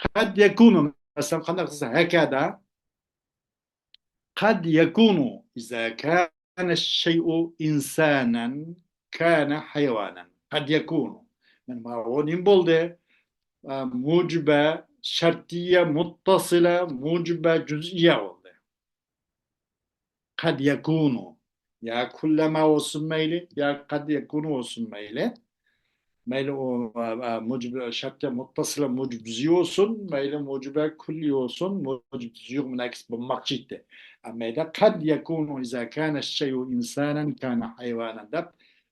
قەد يەكۇنۇ، مەسىلەن، قانداق دېسە، ھەكەدە. قد يكون إذا كان الشيء إنسانا كان حيوانا. قد يكون. مانا بۇ نېمە بولدى؟ ئە، مۇجىبە شەرتىيە مۇتتەسىلە مۇجىبە جۈزئىيە بولدى. قد يكون. يا كلما بولسۇن مەيلى، يا قد يكون بولسۇن مەيلى. مەيلى ئۇ، ئا، ئا، مۇجىب، شەرتىيە مۇتتەسىلە مۇجىب جۈزئىي بولسۇن، مەيلى مۇجىبە كۈللىيى بولسۇن، مۇجىب جۈزئىيگە مۇنەكىس بولماقچى ئىدى. ئەمما ئەيدە، قد يكون إذا كان الشيء إنسانا كان حيوانا دەپ،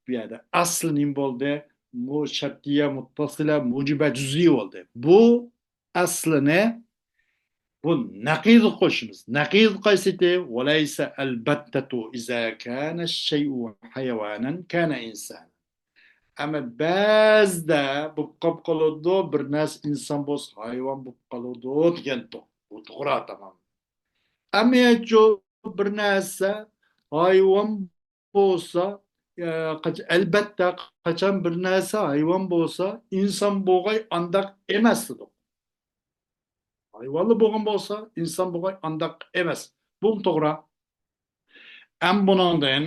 بۇ يەردە ئەسلى نېمە بولدى؟ بۇ شەرتىيە مۇتتەسىلە مۇجىبە جۈزئىي بولدى. بۇ ئەسلىنى بۇ نەقىزگە قوشىمىز. نەقىز قايسىتى؟ وليس البتة إذا كان الشيء حيوانا كان إنسانا. ئەمما بەزىدە بولۇپ قاپ قالىدۇ، بىر نەرسە ئىنسان بولسا ھايۋان بولۇپ قالىدۇ دېگەنتۇق. بۇ توغرا تامام. ئەمما يەچۇ بىر نەرسە ھايۋان بولسا، ئە، قاچ-، ئەلبەتتە، قاچان بىر نەرسە ھايۋان بولسا، ئىنسان بولغاي ئانداق ئەمەس دېدۇق. ھايۋانلا بولغان بولسا، ئىنسان بولغاي ئانداق ئەمەس. بۇ توغرا. ئەم بۇنىڭدىن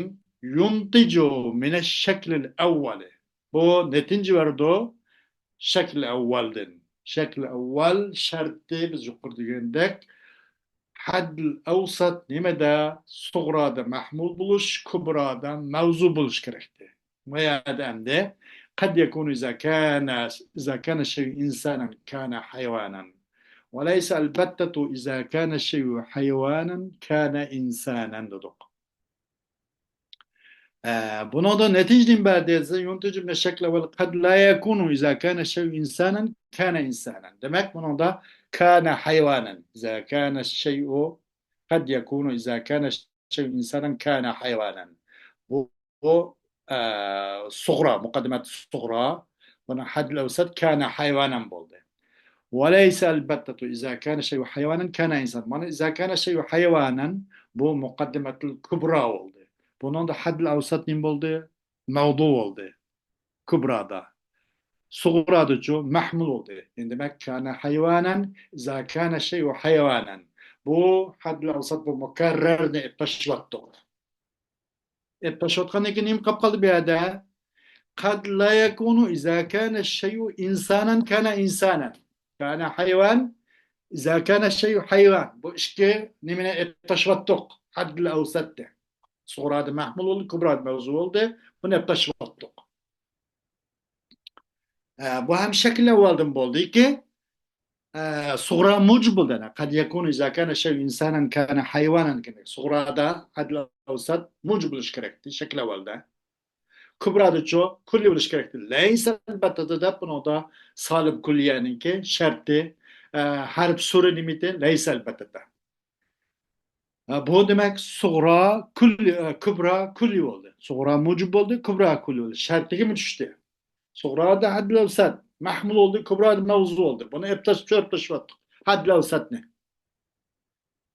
يۇنتىجۇ مىنەش شەكلىل ئەۋۋەلى. بۇ نەتىجە بېرىدۇ. شەكلى ئەۋۋەلدىن. شەكلى ئەۋۋەل شەرتى بىز يۇقىرىدا دېگەندەك، ھەددىل ئەۋسەت نېمىدە؟ سۇغرادا مەھمۇل بولۇش، كۇبرادا مەۋزۇ بولۇش كېرەكتى. ما يەردە ئەمدى قد يكون إذا كان، إذا كان الشيء إنسانا كان حيوانا. وليس البتة إذا كان الشيء حيوانا كان إنسانا دېدۇق. ئە، بۇنىڭدا نەتىجە نېمە بەردى دېسە، يۇنتىجۇ مىنەش شەكلىل ئەۋۋەل قد لا يكون إذا كان الشيء إنسانا كان إنسانا. دېمەك، بۇنىڭدا كان حيوانا. إذا كان الشيء قد يكون إذا كان الشيء إنسانا كان حيوانا. بۇ، بۇ، ئە، سۇغرا، مۇقەددىمەت سۇغرا. بۇنىڭ ھەددىل ئەۋسەت كان حيوانا بولدى. وليس البتة إذا كان الشيء حيوانا كان إنسانا. مانا إذا كان الشيء حيوانا، بۇ مۇقەددىمەتۇل كۇبرا بولدى. بۇنىڭدا ھەددىل ئەۋسەت نېمە بولدى؟ مەۋزۇ بولدى. كۇبرادا. سۇغرادىچۇ؟ مەھمۇل بولدى. يەنى دېمەك، كان حيوانا، إذا كان الشيء حيوانا. بۇ ھەددىل ئەۋسەت، بۇ مۇكەررەرنى ئېلىپ تاشلىۋەتتۇق. ئېلىپ تاشلىۋەتكەندىن كېيىن نېمە قاپ قالدى بۇ يەردە؟ قد لا يكون إذا كان الشيء إنسانا كان إنسانا. كان حيوان، إذا كان الشيء حيوان. بۇ ئىككى نېمىنى ئېلىپ تاشلىۋەتتۇق؟ ھەددىل ئەۋسەتنى. سۇغرادا مەھمۇل بولدى، كۇبرادا مەۋزۇ بولدى. بۇنى ئېلىپ تاشلىۋەتتۇق. ئە، بۇ ھەم شەكىل ئەۋۋەلدىن بولدىكى، ئە، سۇغرا مۇجىب بولدى. قد يكون إذا كان الشيء إنسانا كان حيوانا دېگەندەك. سۇغرادا ھەددىل ئەۋسەت مۇجىب بولۇشى كېرەكتى، شەكىل ئەۋۋەلدە. كۇبرادىچۇ؟ كۈللى بولۇشى كېرەكتى. ليس البتة دەپ بۇنىڭدا سالىب كۈللىيەنىڭكى شەرتى، ئە، ھەرپ سۈرى نېمىتى؟ ليس البتة. ھە، بۇ دېمەك، سۇغرا كۈللى، ئە، كۇبرا كۈللى بولدى. سۇغرا مۇجىب بولدى، كۇبرا كۈللى بولدى. شەرتىگىمۇ چۈشتى. سۇغرادا ھەددىل ئەۋسەت مەھمۇل بولدى، كۇبرادا مەۋزۇ بولدى. بۇنى ئېلىپ تاشلاپ، ئېلىپ تاشلاۋاتتۇق. ھەددىل ئەۋسەتنى.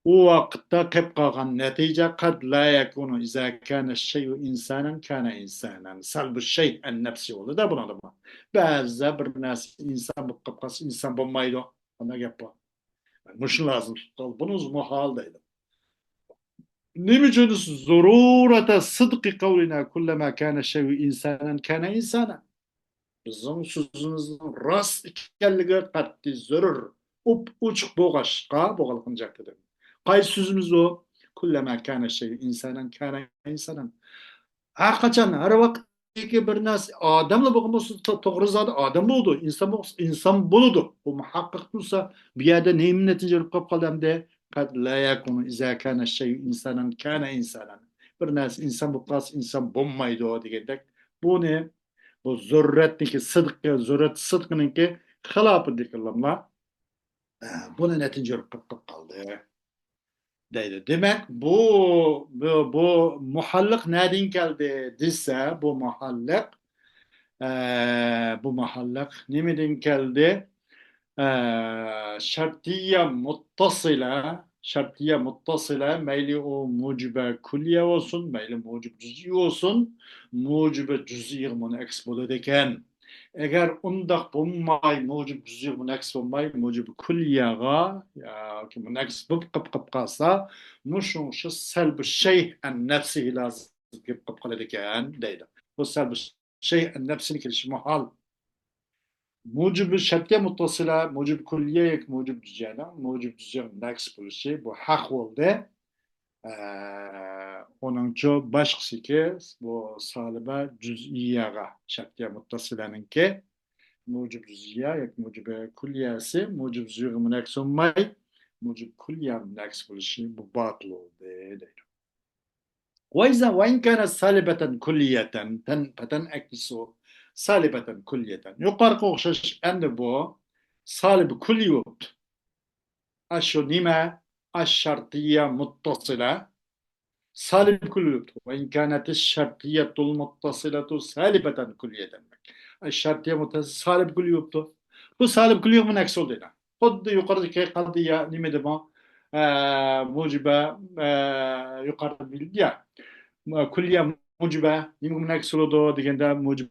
ئۇ ۋاقىتتا قېلىپ قالغان نەتىجە قد لا يكون إذا كان الشيء إنسانا كان إنسانا. سلب الشيء عن نفسه بولدى بۇنىڭدا. بەزىدە بىر نەرسە ئىنسان بولۇپ قالسا، ئىنسان بولمايدۇ. قانداق گەپ بۇ؟ مۇشۇنى لازىم تۇتۇپ قال. بۇنى مۇھال دەيدۇ. نېمە ئۈچۈن؟ ضرورة صدق قولنا كلما كان الشيء إنسانا كان إنسانا. بىزنىڭ سۆزىمىزنىڭ راست ئىكەنلىكى قەتئىي زۆرۈر، ئوپئوچۇق بولغاچقا بولغانلىقىنى جەھەتتىن. قايسى سۆزىمىز ئۇ؟ كۇللەما كانە شەيئۇ ئىنسانەن كانە ئىنسانەن. ھەر قاچان، ھەر ۋاقىتتىكى بىر نەرسە ئادەملا بولغان بولسا، تو-، توغرا زادى ئادەم بولىدۇ، ئىنسان بولسا ئىنسان بولىدۇ. بۇ مۇھەققەق بولسا، بۇ يەردە نېمە نەتىجە بېرىپ قالىدۇ ئەمدى؟ قەد لا يەكۇنۇ ئىزا كانە شەيئۇ ئىنسانەن كانە ئىنسانەن. بىر نەرسە ئىنسان بولۇپ قالسا ئىنسان بولمايدۇ دېگەندەك. بۇنى، بۇ زۆرۈرەتنىڭكى سىدىقى، زۆرۈرەت سىدىقىنىڭكى خىلاپىدىكى ئىلىملار، ئە، بۇنى نەتىجە بېرىپ قالدى. دەيدۇ. دېمەك، بۇ، بۇ، بۇ مۇھەللىق نەدىن كەلدى دېسە، بۇ مۇھەللىق، ئە، بۇ مۇھەللىق نېمىدىن كەلدى؟ ئە، شەرتىيە مۇتتەسىلە، شەرتىيە مۇتتەسىلە، مەيلى ئۇ مۇجىبە كۈللىيە بولسۇن، مەيلى مۇجىب جۈزئىي بولسۇن، مۇجىبە جۈزئىيگە مۇنئەكس بولىدىكەن. ئەگەر ئۇنداق بولماي، مۇجىب جۈزئىيگە مۇنئەكس بولماي، مۇجىب كۈللىيەگە ياكى مۇنئەكس بولۇپ قېلىپ، قېلىپ قالسا، مۇشۇ، شۇ سەلبۇ شەيئ ئەن نەفسىھى لازىم كېلىپ قېلىپ قالىدىكەن دەيدۇ. بۇ سەلبۇ شەيئ ئەن نەفسىھىنى كېلىشى مۇھال. مۇجىبى شەرتىيە مۇتتەسىلە، مۇجىب كۈللىيە ياكى مۇجىب جۈزئىيەنىڭ مۇجىب جۈزئىيەگە مۇنئەكس بولۇشى بۇ ھەق بولدى. ئە، ئۇنىڭچۇ باشقىسىكى بۇ سالىبە جۈزئىيەگە، شەرتىيە مۇتتەسىلەنىڭكى مۇجىب جۈزئىيە ياكى مۇجىب كۈللىيەسى مۇجىب جۈزئىيەگە مۇنئەكس بولماي، مۇجىب كۈللىيەگە مۇنئەكس بولۇشى بۇ باتىل بولدى دەيدۇ. ۋەيزا، ۋەئىن كانەت سالىبەتەن كۈللىيەتەن، تەن، پەتەن ئەكسۇ سالىبەتەن كۈللىيەتەن. يۇقىرىقىغا ئوخشاش، ئەمدى بۇ سالىب كۈللىي بوپتۇ. ئاشۇ نېمە؟ ئاش شەرتىيە مۇتتەسىلە سالىب كۈللىي بوپتۇ. ۋەئىن كانەتىش شەرتىيەتۇل مۇتتەسىلەتۇ سالىبەتەن كۈللىيەتەن. ئاش شەرتىيە مۇتتەسىلە سالىب كۈللىي بوپتۇ. بۇ سالىب كۈللىيگە مۇنئەكس بولدى. خۇددى يۇقىرىدىكى قەدىيە نېمە دېدىمۇ؟ ئە، مۇجىبە، ئە، يۇقىرىدا بىلدى يا. كۈللىيە مۇجىبە نېمىگە مۇنئەكس بولىدۇ دېگەندە، مۇجىب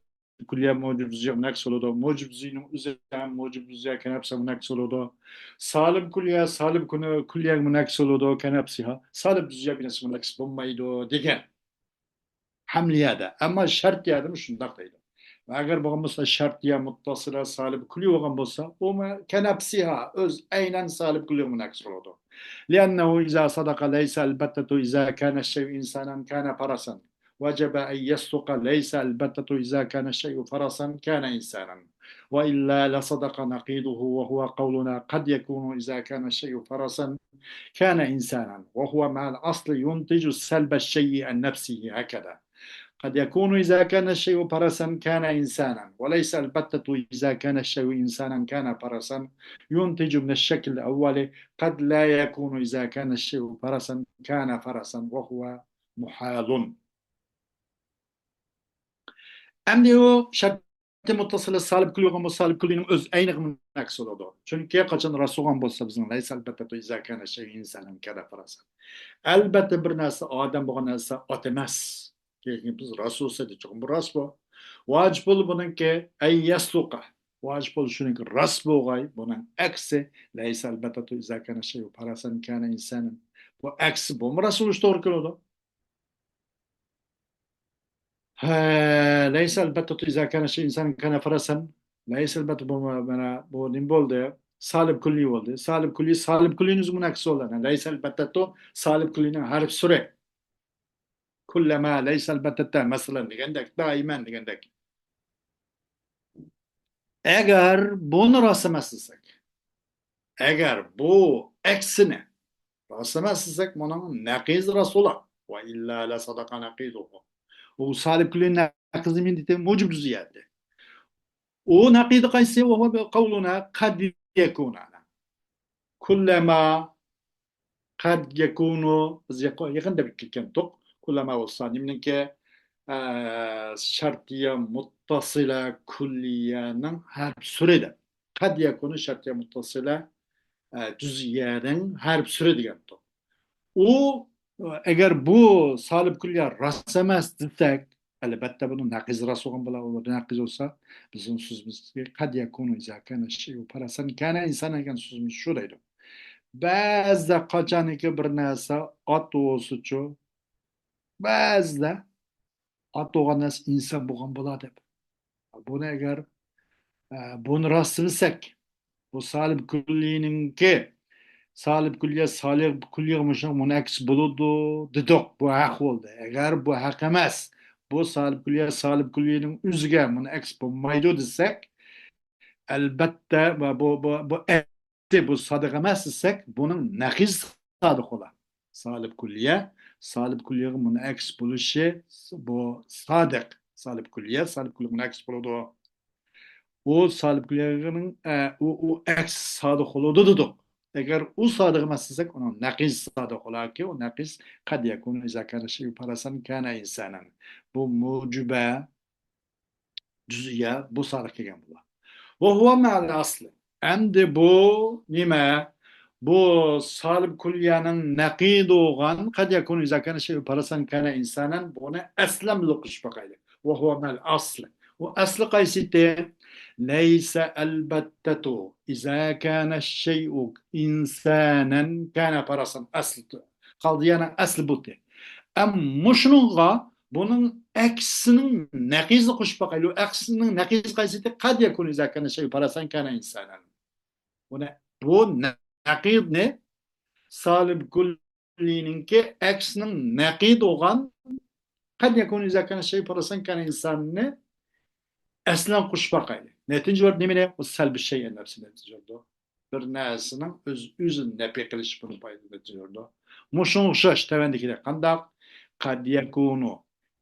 كۈللىيە مۇجىب جۈزئىيگە مۇنئەكس بولىدۇ. مۇجىب جۈزئىينىڭ ئۆزى ھەم مۇجىب جۈزئىيە كەنەپسىگە مۇنئەكس بولىدۇ. سالىب كۈللىيە، سالىب كۈنى كۈللىيەگە مۇنئەكس بولىدۇ، كەنەپسىھا. سالىب جۈزئىيە بىر نەرسىگە مۇنئەكس بولمايدۇ دېگەن. ھەملىيەدە. ئەمما شەرتىيەدىمۇ شۇنداق دەيدۇ. ۋە ئەگەر بولغان بولسا، شەرتىيە مۇتتەسىلە سالىب كۈللىي بولغان بولسا، ئۇمۇ كەنەپسىھا، ئۆز ئەينەن سالىب كۈللىيگە مۇنئەكس بولىدۇ. لأنه إذا صدق ليس البتة إذا كان الشيء إنسانا كان فرسا. وجب أن يصدق ليس البتة إذا كان الشيء فرسا كان إنسانا، وإلا لصدق نقيضه، وهو قولنا قد يكون إذا كان الشيء فرسا كان إنسانا، وهو مع الأصل ينتج سلب الشيء عن نفسه هكذا. قد يكون إذا كان الشيء فرسا كان إنسانا، وليس البتة إذا كان الشيء إنسانا كان فرسا، ينتج من الشكل الأول قد لا يكون إذا كان الشيء فرسا كان فرسا، وهو محال. ئەمدى ئۇ شەرتىي مۇتتەسىلە سالىب كۈللىي بولغان بولسا، سالىب كۈللىينىڭ ئۆز ئەينىگە مۇنئەكس بولىدۇ. چۈنكى قاچان راست بولغان بولسا بىزنىڭ لەيسە ئەلبەتتە ئىزا كانە شەيئۇ ئىنسانەن كانە فەرەسەن. ئەلبەتتە بىر نەرسە ئادەم بولغان نەرسە ئات ئەمەس. كېيىن بىز راست بولسا دېدۇق، بۇ راست بۇ. ۋاجىب بولدى بۇنىڭكى ئەن يەسدۇقە. ۋاجىب بولدى شۇنىڭكى راست بولغاي، بۇنىڭ ئەكسى لەيسە ئەلبەتتە ئىزا كانە شەيئۇ فەرەسەن كانە ئىنسانەن. بۇ ئەكسى بولما راست بولۇش توغرا كېلىدۇ. ھە، لەيسە ئەلبەتتە ئىزا كانە شەيئۇ ئىنسانەن كانە فەرەسەن. لەيسە ئەلبەتتە بۇ، مانا بۇ نېمە بولدى؟ سالىب كۈللىي بولدى. سالىب كۈللىي، سالىب كۈللىينىڭ مۇنەكسى بولدى. لەيسە ئەلبەتتە سالىب كۈللىينىڭ ھەرپ سۈرى. كۇللەما، لەيسە ئەلبەتتە، مەسىلەن دېگەندەك، دائىمەن دېگەندەك. ئەگەر بۇنى راست ئەمەس دېسەك، ئەگەر بۇ ئەكسىنى راست ئەمەس دېسەك، بۇنىڭ نەقىزى راست بولا. ۋە ئىللا لە سەدەقە نەقىزۇھۇ. ئۇ سالىب كۈللىي نەقىزى مىندىتى مۇجىب جۈزئىيەتى. ئۇ نەقىزى قايسى؟ ۋە ھۇۋە قەۋلۇنا قەد يەكۇنۇ. كۇللەما، قەد يەكۇنۇ، بىز يېقى-، يېقىندا بىلىپ كەتكەنتۇق. كۇللەما بولسا نېمىنىڭكى؟ ئە، شەرتىيە مۇتتەسىلە كۈللىيەنىڭ ھەرپ سۈرى دەپ. قەد يەكۇنۇ شەرتىيە مۇتتەسىلە، ئە، جۈزئىيەنىڭ ھەرپ سۈرى دېگەنتۇق. ئۇ، ئەگەر بۇ سالىب كۈللىيە راست ئەمەس دېسەك، ئەلبەتتە بۇنىڭ نەقىزى راست بولغان بولا. ئۇ نەقىز بولسا، بىزنىڭ سۆزىمىز قەد يەكۇنۇ ئىزا كانە شەيئۇ فەرەسەن كانە ئىنسانەن دېگەن سۆزىمىز شۇ دەيدۇ. بەزىدە قاچانكى بىر نەرسە ئات بولسىچۇ، بەزىدە ئات بولغان نەرسە ئىنسان بولغان بولا دەپ. بۇنى ئەگەر ئە، بۇنى راستلىساق، بۇ سالىب كۈللىنىڭكى، سالىب كۈللىيە سالىب كۈللىيەگە مۇشۇ مۇنەكىس بولىدۇ دېدۇق. بۇ ھەق بولدى. ئەگەر بۇ ھەق ئەمەس، بۇ سالىب كۈللىيە سالىب كۈللىيەنىڭ ئۆزىگە مۇنەكىس بولمايدۇ دېسەك، ئەلبەتتە، بۇ، بۇ، بۇ، بۇ ئەكسى، بۇ سادىق ئەمەس دېسەك، بۇنىڭ نەقىز سادىق بولا. سالىب كۈللىيە، سالىب كۈللىيەگە مۇنەكىس بولۇشى، بۇ سادىق. سالىب كۈللىيە، سالىب كۈللىيەگە مۇنەكىس بولىدۇ. ئۇ سالىب كۈللىيەنىڭ، ئە، ئۇ، ئۇ ئەكس سادىق بولىدۇ دېدۇق. ئەگەر ئۇ سادىق ئەمەس دېسەك، ئۇنىڭ نەقىز سادىق بولاركى، ئۇ نەقىز قەد يەكۇنۇ ئىزا كانە شەيئۇ پەرەسەن كانە ئىنسانەن. بۇ مۇجىبە جۈزئىيە بۇ سادىق كەلگەن بولا. ۋە ھۇۋە مەئەل ئەسلى. ئەمدى بۇ نېمە؟ بۇ سالىب كۈللىيەنىڭ نەقىدى بولغان قەد يەكۇنۇ ئىزا كانە شەيئۇ پەرەسەن كانە ئىنسانەن، بۇنى ئەسلەن بىللە قوشۇپ باقايلى. ۋە ھۇۋە مەئەل ئەسلى. ئۇ ئەسلى قايسىتى؟ لەيسە ئەلبەتتەتۇ ئىزا كانە شەيئۇ ئىنسانەن كانە پەرەسەن. ئەسلى، قەدىيەنىڭ ئەسلى بۇتى. ئەم مۇشۇنىڭغا بۇنىڭ ئەكسىنىڭ نەقىزىنى قوشۇپ باقايلى. ئەكسىنىڭ نەقىزى قايسىتى؟ قەد يەكۇنۇ ئىزا كانە شەيئۇ پەرەسەن كانە ئىنسانەن. بۇنى، بۇ نەقىزنى سالىب كۈللىنىڭكى ئەكسىنىڭ نەقىدى بولغان قەد يەكۇنۇ ئىزا كانە شەيئۇ پەرەسەن كانە ئىنساننى ئەسلەن قوشۇپ باقايلى. نەتىجە بېرىدۇ نېمىنى؟ ئۇ سەلبى شەيئەن نەپسى نەتىجە بېرىدۇ. بىر نەرسىنىڭ ئۆز، ئۆزىنى نەپى قىلىش بۇنىڭ پايدا نەتىجە بېرىدۇ. مۇشۇنىڭغا ئوخشاش تۆۋەندىكىدەك قانداق؟ قەد يەكۇنۇ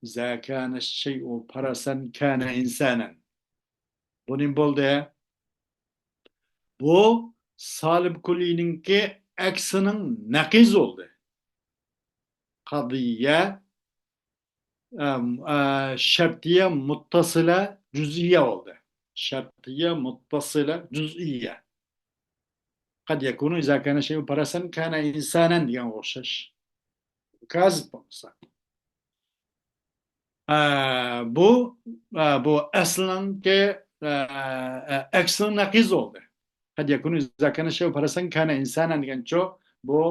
ئىزا كانە شەيئۇ پەرەسەن كانە ئىنسانەن. بۇ نېمە بولدى؟ بۇ سالىب كۈللىنىڭكى ئەكسىنىڭ نەقىزى بولدى. قەدىيە، ئەم، ئە، شەرتىيە مۇتتەسىلە جۈزئىيە بولدى. شەرتىيە مۇتتەسىلە جۈزئىيە. قەد يەكۇنۇ ئىزا كانە شەيئۇ پەرەسەن كانە ئىنسانەن دېگەنگە ئوخشاش. كازىب بولمىسا. ئە، بۇ، ئە، بۇ ئەسلىنىڭكى، ئە، ئە، ئەكسىنىڭ نەقىزى بولدى. قەد يەكۇنۇ ئىزا كانە شەيئۇ پەرەسەن كانە ئىنسانەن دېگەنچۇ، بۇ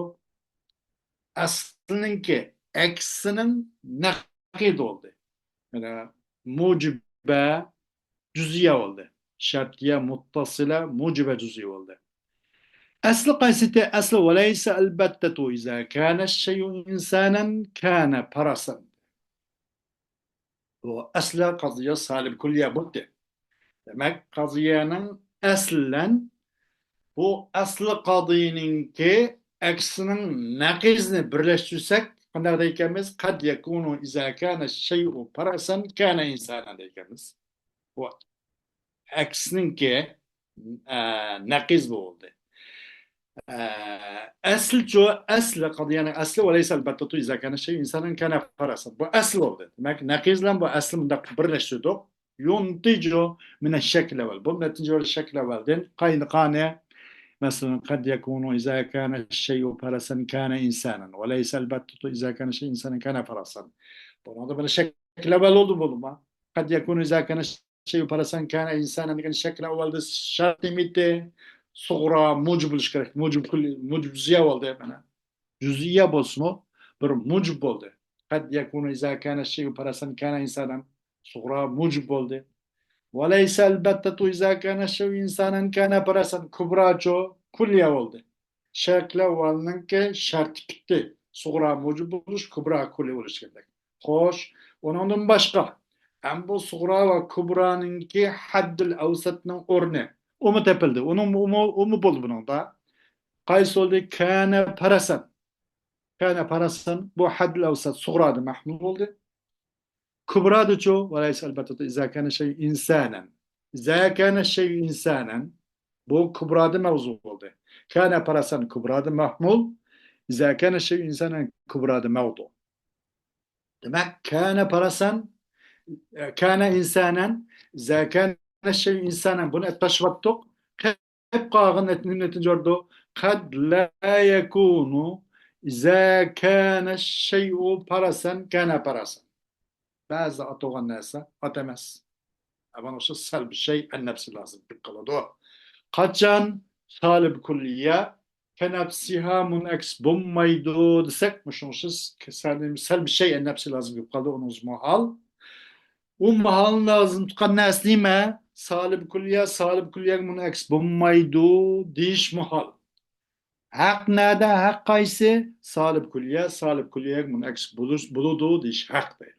ئەسلىنىڭكى ئەكسىنىڭ نەقىزى بولدى. يەنى مۇجىبە جۈزئىيە بولدى. شەرتىيە مۇتتەسىلە مۇجىبە جۈزئىيە بولدى. ئەسلى قايسىتى؟ ئەسلى ۋەلەيسە ئەلبەتتەتۇ ئىزا كانە شەيئۇ ئىنسانەن كانە پەرەسەن. بۇ ئەسلى قەدىيە سالىب كۈللىيە بولدى. دېمەك، قەدىيەنىڭ ئەسلەن بۇ ئەسلى قەدىيەنىڭكى ئەكسىنىڭ نەقىزىنى بىرلەشتۈرسەك، قانداق دەيدىكەنمىز؟ قەد يەكۇنۇ ئىزا كانە شەيئۇ پەرەسەن كانە ئىنسانەن دەيدىكەنمىز. بۇ ئەكسىنىڭكى، ئە، نەقىز بولدى. ئە، ئەسلىچۇ، ئەسلى، قەدىيەنىڭ ئەسلى ۋەلەيسە ئەلبەتتەتۇ ئىزا كانە شەيئۇ ئىنسانەن كانە پەرەسەن. بۇ ئەسلى بولدى. دېمەك، نەقىز بىلەن بۇ ئەسلى مۇنداق بىرلەشتۈردۇق. يۇنتىجۇ مىنە شەكلى ئەۋۋەل. بۇ نەتىجە شەكلى ئەۋۋەلدىن قاينىقانى. مەسىلەن، قەد يەكۇنۇ ئىزا كانە شەيئۇ پەرەسەن كانە ئىنسانەن. ۋەلەيسە ئەلبەتتەتۇ ئىزا كانە شەيئۇ ئىنسانەن كانە پەرەسەن. بۇنىڭدا مانا شەكلى ئەۋۋەل بولدى بولدىما. قەد يەكۇنۇ ئىزا كانە شەيئۇ پەرەسەن كانە ئىنسانەن دېگەن شەكلى ئەۋۋەلدە شەرت نېمىتى؟ سۇغرا مۇجىب بولۇش كېرەك. مۇجىب كۈللى، مۇجىب جۈزئىيە بولدى مانا. جۈزئىيە بولسىمۇ بىر مۇجىب بولدى. قەد يەكۇنۇ ئىزا كانە شەيئۇ پەرەسەن كانە ئىنسانەن سۇغرا مۇجىب بولدى. ۋەلەيسە ئەلبەتتەتۇ ئىزا كانە شەيئۇ ئىنسانەن كانە پەرەسەن كۇبراچۇ كۈللىيە بولدى. شەكلى ئەۋۋەلنىڭكى شەرتى پۈتتى. سۇغرا مۇجىب بولۇش، كۇبرا كۈللى بولۇش كېرەك. خوش، ئۇنىڭدىن باشقا، ئەم بۇ سۇغرا ۋە كۇبرانىڭكى ھەددىل ئەۋسەتنىڭ ئورنى، ئۇمۇ تېپىلدى. ئۇنىڭ، ئۇمۇ، ئۇمۇ بولدى بۇنىڭدا. قايسى بولدى؟ كانە پەرەسەن. كانە پەرەسەن، بۇ ھەددىل ئەۋسەت سۇغرادا مەھمۇل بولدى. كۇبرادىچۇ؟ ۋەلەيسە ئەلبەتتە ئىزا كانە شەيئۇ ئىنسانەن. ئىزا كانە شەيئۇ ئىنسانەن. بۇ كۇبرادا مەۋزۇ بولدى. كانە پەرەسەن كۇبرادا مەھمۇل. ئىزا كانە شەيئۇ ئىنسانەن كۇبرادا مەۋزۇ. دېمەك، كانە پەرەسەن، كانە ئىنسانەن، ئىزا كانە شەيئۇ ئىنسانەن. بۇنى ئەتەشۋاتتۇق. قېلىپ قالغان نەتىجە بولىدۇ. قەد لا يەكۇنۇ ئىزا كانە شەيئۇ پەرەسەن كانە پەرەسەن. بەزىدە ئات بولغان نەرسە ئات ئەمەس. ئەمما ئوشۇ سەلبى شەيئەن نەپسى لازىم بولۇپ قالىدۇ. قاچان سالىب كۈللىيە كەنەپسىھا مۇنئەكس بولمايدۇ دېسەك، مۇشۇنىڭ ئۈچۈن سەلبى شەيئەن نەپسى لازىم بولۇپ قالىدۇ، ئۇنىڭ ئۆزى مۇھال. ئۇ ماھالنىڭ ئاغزىدىن تۇتقان نەرسە نېمە؟ سالىب كۈللىيە، سالىب كۈللىيەگە مۇنئەكس بولمايدۇ دېيىش ماھال. ھەق نەدە؟ ھەق قايسى؟ سالىب كۈللىيە، سالىب كۈللىيەگە مۇنئەكس بولۇش، بولىدۇ دېيىش ھەق دەيدۇ.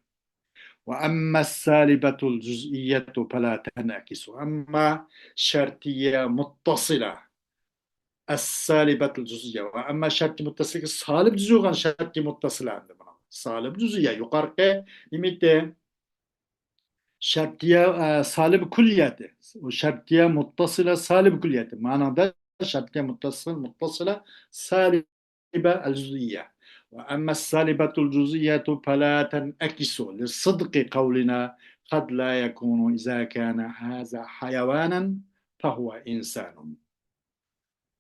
وأما السالبة الجزئية فلا تنعكس. ئەمما شەرتىيە مۇتتەسىلە. السالبة الجزئية. ۋە ئەمما شەرتىيە مۇتتەسىلگە سالىب جۈزئىي بولغان شەرتىيە مۇتتەسىلە ئەمدى بۇنىڭ. سالىب جۈزئىيە يۇقىرىقى نېمىتى؟ شەرتىيە، ئە، سالىب كۈللىيەتى. ئۇ شەرتىيە مۇتتەسىلە سالىب كۈللىيەتى. مانىدا شەرتىيە مۇتتەسىل، مۇتتەسىلە سالىبە الجزئية. وأما السالبة الجزئية فلا تنعكس لصدق قولنا قد لا يكون إذا كان هذا حيوانا فهو إنسان.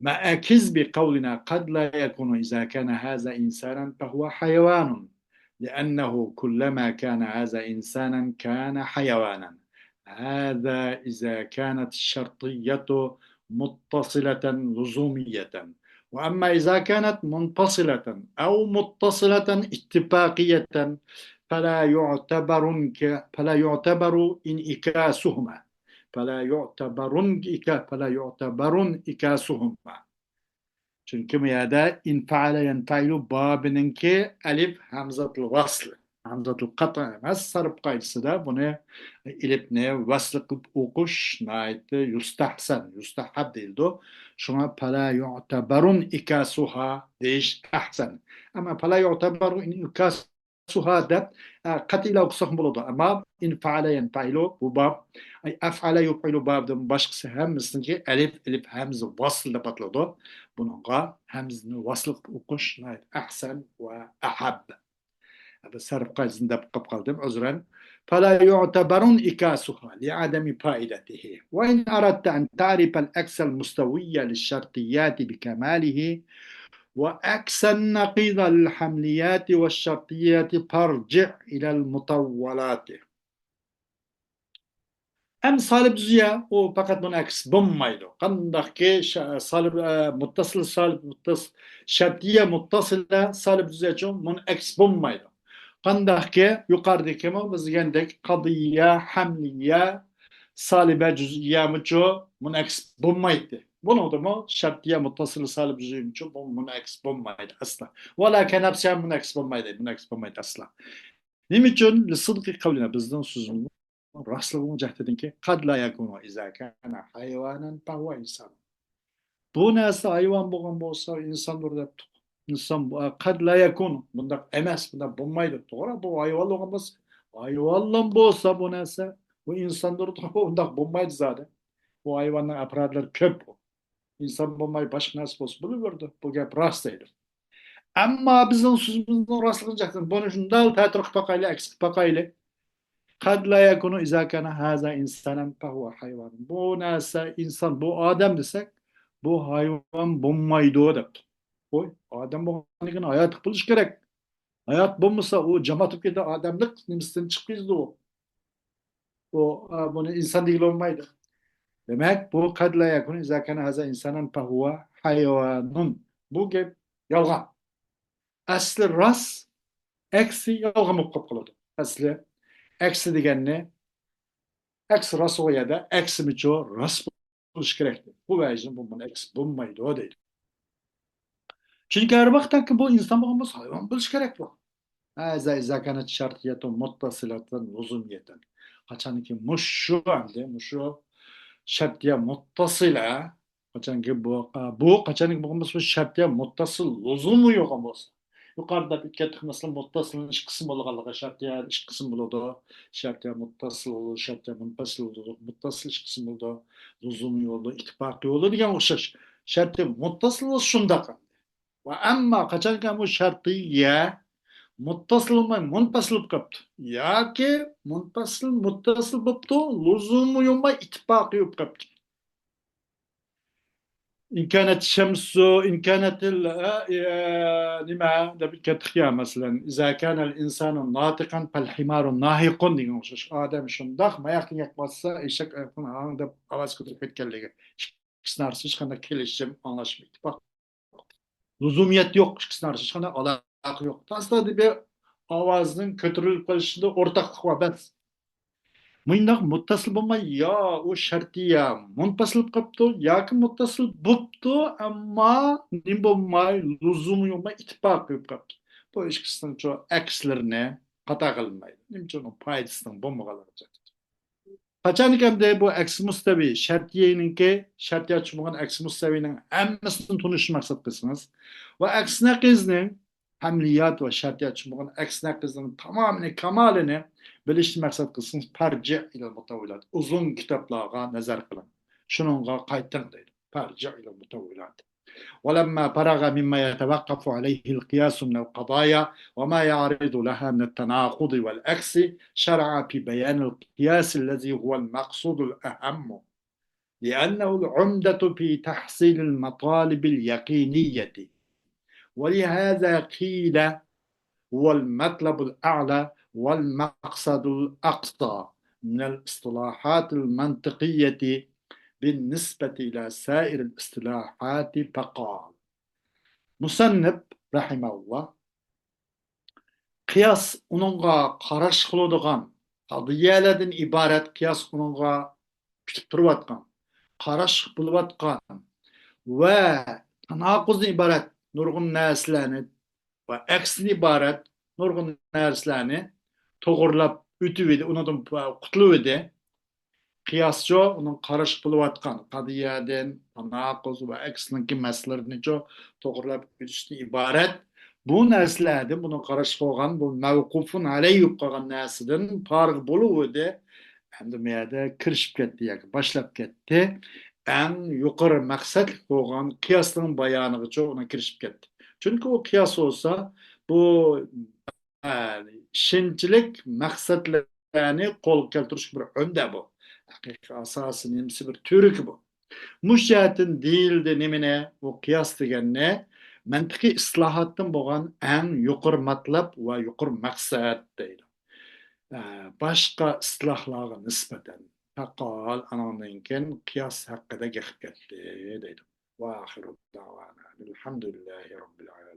مع كذب قولنا قد لا يكون إذا كان هذا إنسانا فهو حيوان، لأنه كلما كان هذا إنسانا كان حيوانا. هذا إذا كانت الشرطية متصلة لزومية. وأما إذا كانت منفصلة أو متصلة اتفاقية فلا يعتبر انك-، فلا يعتبر انعكاسهما. فلا يعتبر انعكا-، فلا يعتبر انعكاسهما. چۈنكى بۇ يەردە ئىنفەئەلە يەنفەئىلۇ بابىنىڭكى ئەلىف ھەمزەتۇل ۋەسلى، ھەمزەتۇل قەتئى ئەمەس. سەرپ قائىدىسىدە بۇنى ئېلىپنى ۋەسلى قىلىپ ئوقۇش ناھايىتى يۇستەھسەن، يۇستەھەب دېيىلىدۇ. شۇڭا پەلا يۇئتەبەرۇن ئىكاسۇھا دېيىش ئەھسەن. ئەمما پەلا يۇئتەبەرۇن ئىكاسۇھا دەپ، ئە، قەتئىيلا ئوقۇساقمۇ بولىدۇ. ئەمما ئىنفەئەلە يەنفەئىلۇ بۇ باب، ئەي، ئەفئەلە يۇفئىلۇ بابىدىن باشقىسى ھەممىسىنىڭكى ئەلىپ، ئەلىپ ھەمزە ۋاسىل دەپ ئاتىلىدۇ. بۇنىڭغا ھەمزىنى ۋاسىل قىلىپ ئوقۇش ناھايىتى ئەھسەن ۋە ئەھەب. بۇ سەرپ قائىدىسىنى دەپ قاپ قالدىم، ئۆزرەن. فلا يعتبر انعكاسها لعدم فائدته. وإن أردت أن تعرف العكس المستوي للشرطيات بكماله وعكس النقيض للحمليات والشرطيات فارجع إلى المطولات. ئەمدى سالىب جۈزئىيە، ئۇ پەقەت مۇنئەكس بولمايدۇ. قانداقكى شا-، سالىب، ئە، مۇتتەسىل، سالىب مۇتتەس-، شەرتىيە مۇتتەسىلە سالىب جۈزئىيەچۇ مۇنئەكس بولمايدۇ. قانداقكى يۇقىرىدىكىمۇ بىز دېگەندەك قەتئىيە، ھەملىيە، سالىبە جۈزئىيەمۇچۇ مۇنئەكس بولمايتتى. بۇنىڭدىمۇ شەرتىيە مۇتتەسىل سالىب جۈزئىيەمۇچۇ بۇ مۇنئەكس بولمايدۇ ئەسلا. ۋەلا كەنەپسى ھەم مۇنئەكس بولمايدۇ، مۇنئەكس بولمايدۇ ئەسلا. نېمە ئۈچۈن؟ لىسىدقى قەۋلىنا، بىزنىڭ سۆزىمىزنىڭ راستلىقىنىڭ جەھىتىدىنكى، قەد لا يەكۇنۇ ئىزا كانە ھايۋانەن فەھۇۋە ئىنسان. بۇ نەرسە ھايۋان بولغان بولسا، ئىنساندۇر دەپتۇق. ئىنسان بۇ، قەد لا يەكۇنۇ، بۇنداق ئەمەس، بۇنداق بولمايدۇ. توغرا، بۇ ھايۋان بولغان بولسا، ھايۋانلا بولسا بۇ نەرسە، بۇ ئىنساندۇر، بۇنداق بولمايدۇ زادى. بۇ ھايۋاننىڭ ئەپرادلىرى كۆپ. ئىنسان بولماي باشقا نەرسە بولسا بولۇۋېرىدۇ. بۇ گەپ راست دەيدۇ. ئەمما بىزنىڭ سۆزىمىزنىڭ راستلىقىنى جەھەتتىن بۇنى شۇنداق تەتۈر قىلىپ باقايلى، ئەكس قىلىپ باقايلى. قەد لا يەكۇنۇ ئىزا كانە ھازا ئىنسانەن فەھۇۋە ھايۋان. بۇ نەرسە ئىنسان، بۇ ئادەم دېسەك، بۇ ھايۋان بولمايدۇ دەپتۇ. قوي، ئادەم بولغاندىن كېيىن ھاياتلىق بولۇشى كېرەك. ھايات بولمىسا، ئۇ جامائەت بولۇپ كېتىدۇ، ئادەملىك نېمىسىدىن چىقىپ كېتىدۇ ئۇ. ئۇ، ئا، بۇنى ئىنسان دېگىلى بولمايدۇ. دېمەك، بۇ قەد لا يەكۇنۇ ئىزا كانە ھازا ئىنسانەن فەھۇۋە ھايۋانۇن. بۇ گەپ يالغان. ئەسلى راست، ئەكسى يالغان بولۇپ قېلىپ قالىدۇ. ئەسلى ئەكسى دېگەننى، ئەكسى راست بولغان يەردە ئەكسىمىچۇ راست بولۇشى كېرەك. بۇ ۋەجىدىن بۇ مۇنئەكس بولمايدۇ دەيدۇ. چۈنكى ھەر ۋاقىتتىكى بۇ ئىنسان بولغان بولسا، ھايۋان بولۇشى كېرەك بۇ. ھازا ئىزا كانەت شەرتىيەتۇن مۇتتەسىلەتەن لۇزۇمىيەتەن. قاچانكى مۇشۇ ئەمدى، مۇشۇ شەرتىيە مۇتتەسىلە، قاچانكى بۇ، بۇ قاچانكى بولغان بولسا، بۇ شەرتىيە مۇتتەسىل لۇزۇمى يوقان بولسا. يۇقىرىدا دەپ ئۆتكەنتۇق، مەسىلەن، مۇتتەسىلنىڭ ئىككى قىسىم بولىدىغانلىقى، شەرتىيە ئىككى قىسىم بولىدۇ. شەرتىيە مۇتتەسىل بولىدۇ، شەرتىيە مۇنپەسىل بولىدۇ. مۇتتەسىل ئىككى قىسىم بولىدۇ. لۇزۇمى بولىدۇ، ئىتتىپاقى بولىدۇ دېگەن ئوخشاش. شەرتىيە مۇتتەسىل بولسا شۇنداق. ۋە ئەمما قاچانكى بۇ شەرتىيە مۇتتەسىل بولماي مۇنپەسىل بولۇپ قاپتۇ. ياكى مۇنپەسىل، مۇتتەسىل بوپتۇ، لۇزۇمى بولماي ئىتتىپاقى بولۇپ قاپتۇ. ئىن كانەت شەمسۇ، ئىن كانەتىل، ئە، ئە، نېمە دەپ كەتتۇق يا، مەسىلەن، ئىزا كانەل ئىنسانۇ ناتىقەن پەل ھىمارۇ ناھىقۇن دېگەن ئوخشاش. ئادەم شۇنداق، ماياقتىن يەپ باتسا، ئېشەك ئاياقتىن ھاڭ دەپ ئاۋاز كۆتۈرۈپ كەتكەنلىكى. ئىككىسىنىڭ ئارىسىدا ھېچقانداق كېلىشىم، ئاڭلاشما، ئىتتىپاق، لۇزۇمىيەت يوق، ئىككىسىنىڭ ئارىسىدا ھېچقانداق ئالاقە يوق. تاسلا بىر ئاۋازنىڭ كۆتۈرۈلۈپ قېلىشىدا ئورتاقلىق بار، بەس. مۇنداق مۇتتەسىل بولماي، يا ئۇ شەرتىيە مۇنپەسىل بولۇپ قاپتۇ، ياكى مۇتتەسىل بوپتۇ، ئەمما نېمە بولماي، لۇزۇمى بولماي، ئىتتىپاق قىلىپ قاپتۇ. بۇ ئىككىسىنىڭچۇ ئەكسلىرىنى خاتا قىلمايدۇ. نېمە ئۈچۈن؟ ئۇنىڭ پايدىسىنىڭ بولمىغانلىقى ئۈچۈن. قاچانكى ئەمدى بۇ ئەكسى مۇستەۋى شەرتىيەنىڭكى، شەرتىيە چۈشمىگەن ئەكسى مۇستەۋىنىڭ ھەممىسىنى تونۇشنى مەقسەت قىلسىڭىز ۋە ئەكسى نەقىزنىڭ ھەملىيات ۋە شەرتىيە چۈشمىگەن ئەكسى نەقىزنىڭ تامامىنى، كامالىنى بىلىشنى مەقسەت قىلسىڭىز، پەرجى ئىلەل مۇتەۋۋىلات، ئۇزۇن كىتابلارغا نەزەر قىلىڭ، شۇنىڭغا قايتىڭ دەيدۇ. پەرجى ئىلەل مۇتەۋۋىلات. ولما فرغ مما يتوقف عليه القياس من القضايا وما يعرض لها من التناقض والعكس، شرع في بيان القياس الذي هو المقصود الأهم، لأنه العمدة في تحصيل المطالب اليقينية. ولهذا قيل هو المطلب الأعلى والمقصد الأقصى من الاصطلاحات المنطقية بالنسبة إلى سائر الاصطلاحات، فقال. مۇسەننىپ رەھىمەھۇللا قىياس ئۇنىڭغا قاراشلىق بولىدىغان قەزىيەلەردىن ئىبارەت، قىياس ئۇنىڭغا كۈتۈپ تۇرۇۋاتقان، قاراشلىق بولۇۋاتقان ۋە تاناقۇزدىن ئىبارەت نۇرغۇن نەرسىلەرنى ۋە ئەكسىدىن ئىبارەت نۇرغۇن نەرسىلەرنى توغرىلاپ ئۆتۈۋىدى، ئۇنىڭدىن قۇتۇلۇۋىدى. قىياسچۇ ئۇنىڭ قاراشلىق بولۇۋاتقان قەزىيەدىن، تاناقۇز ۋە ئەكسىنىڭكى مەسىلىلىرىنىچۇ توغرىلاپ ئۆتۈشتىن ئىبارەت. بۇ نەرسىلەردىن، بۇنىڭ قاراشلىق بولغان، بۇ مەۋقۇفۇن ئەلەيھ بولۇپ قالغان نەرسىدىن پارىغ بولۇۋىدى. ئەمدى بۇ يەردە كىرىشىپ كەتتى ياكى باشلاپ كەتتى. ئەڭ يۇقىرى مەقسەتلىك بولغان قىياسنىڭ بايانىغىچۇ ئۇنى كىرىشىپ كەتتى. چۈنكى ئۇ قىياس بولسا، بۇ ئىشەنچلىك مەقسەتلەرنى قولغا كەلتۈرۈشكە بىر ئۈندە بۇ. ھەقىقىي ئاساسىي نېمىسى بىر تۈۋرۈكى بۇ. مۇشۇ جەھەتتىن دېيىلدى نېمىنى؟ ئۇ قىياس دېگەننى مەنتىقىي ئىسلاھاتتىن بولغان ئەڭ يۇقىرى مەتلەپ ۋە يۇقىرى مەقسەت دەيدۇ. ئە، باشقا ئىسلاھلارغا نىسبەتەن. فقال، ئانىڭدىن كېيىن قىياس ھەققىدە گەپ كەتتى دەيدۇ. وآخر دعوانا أن الحمد لله رب العالمين.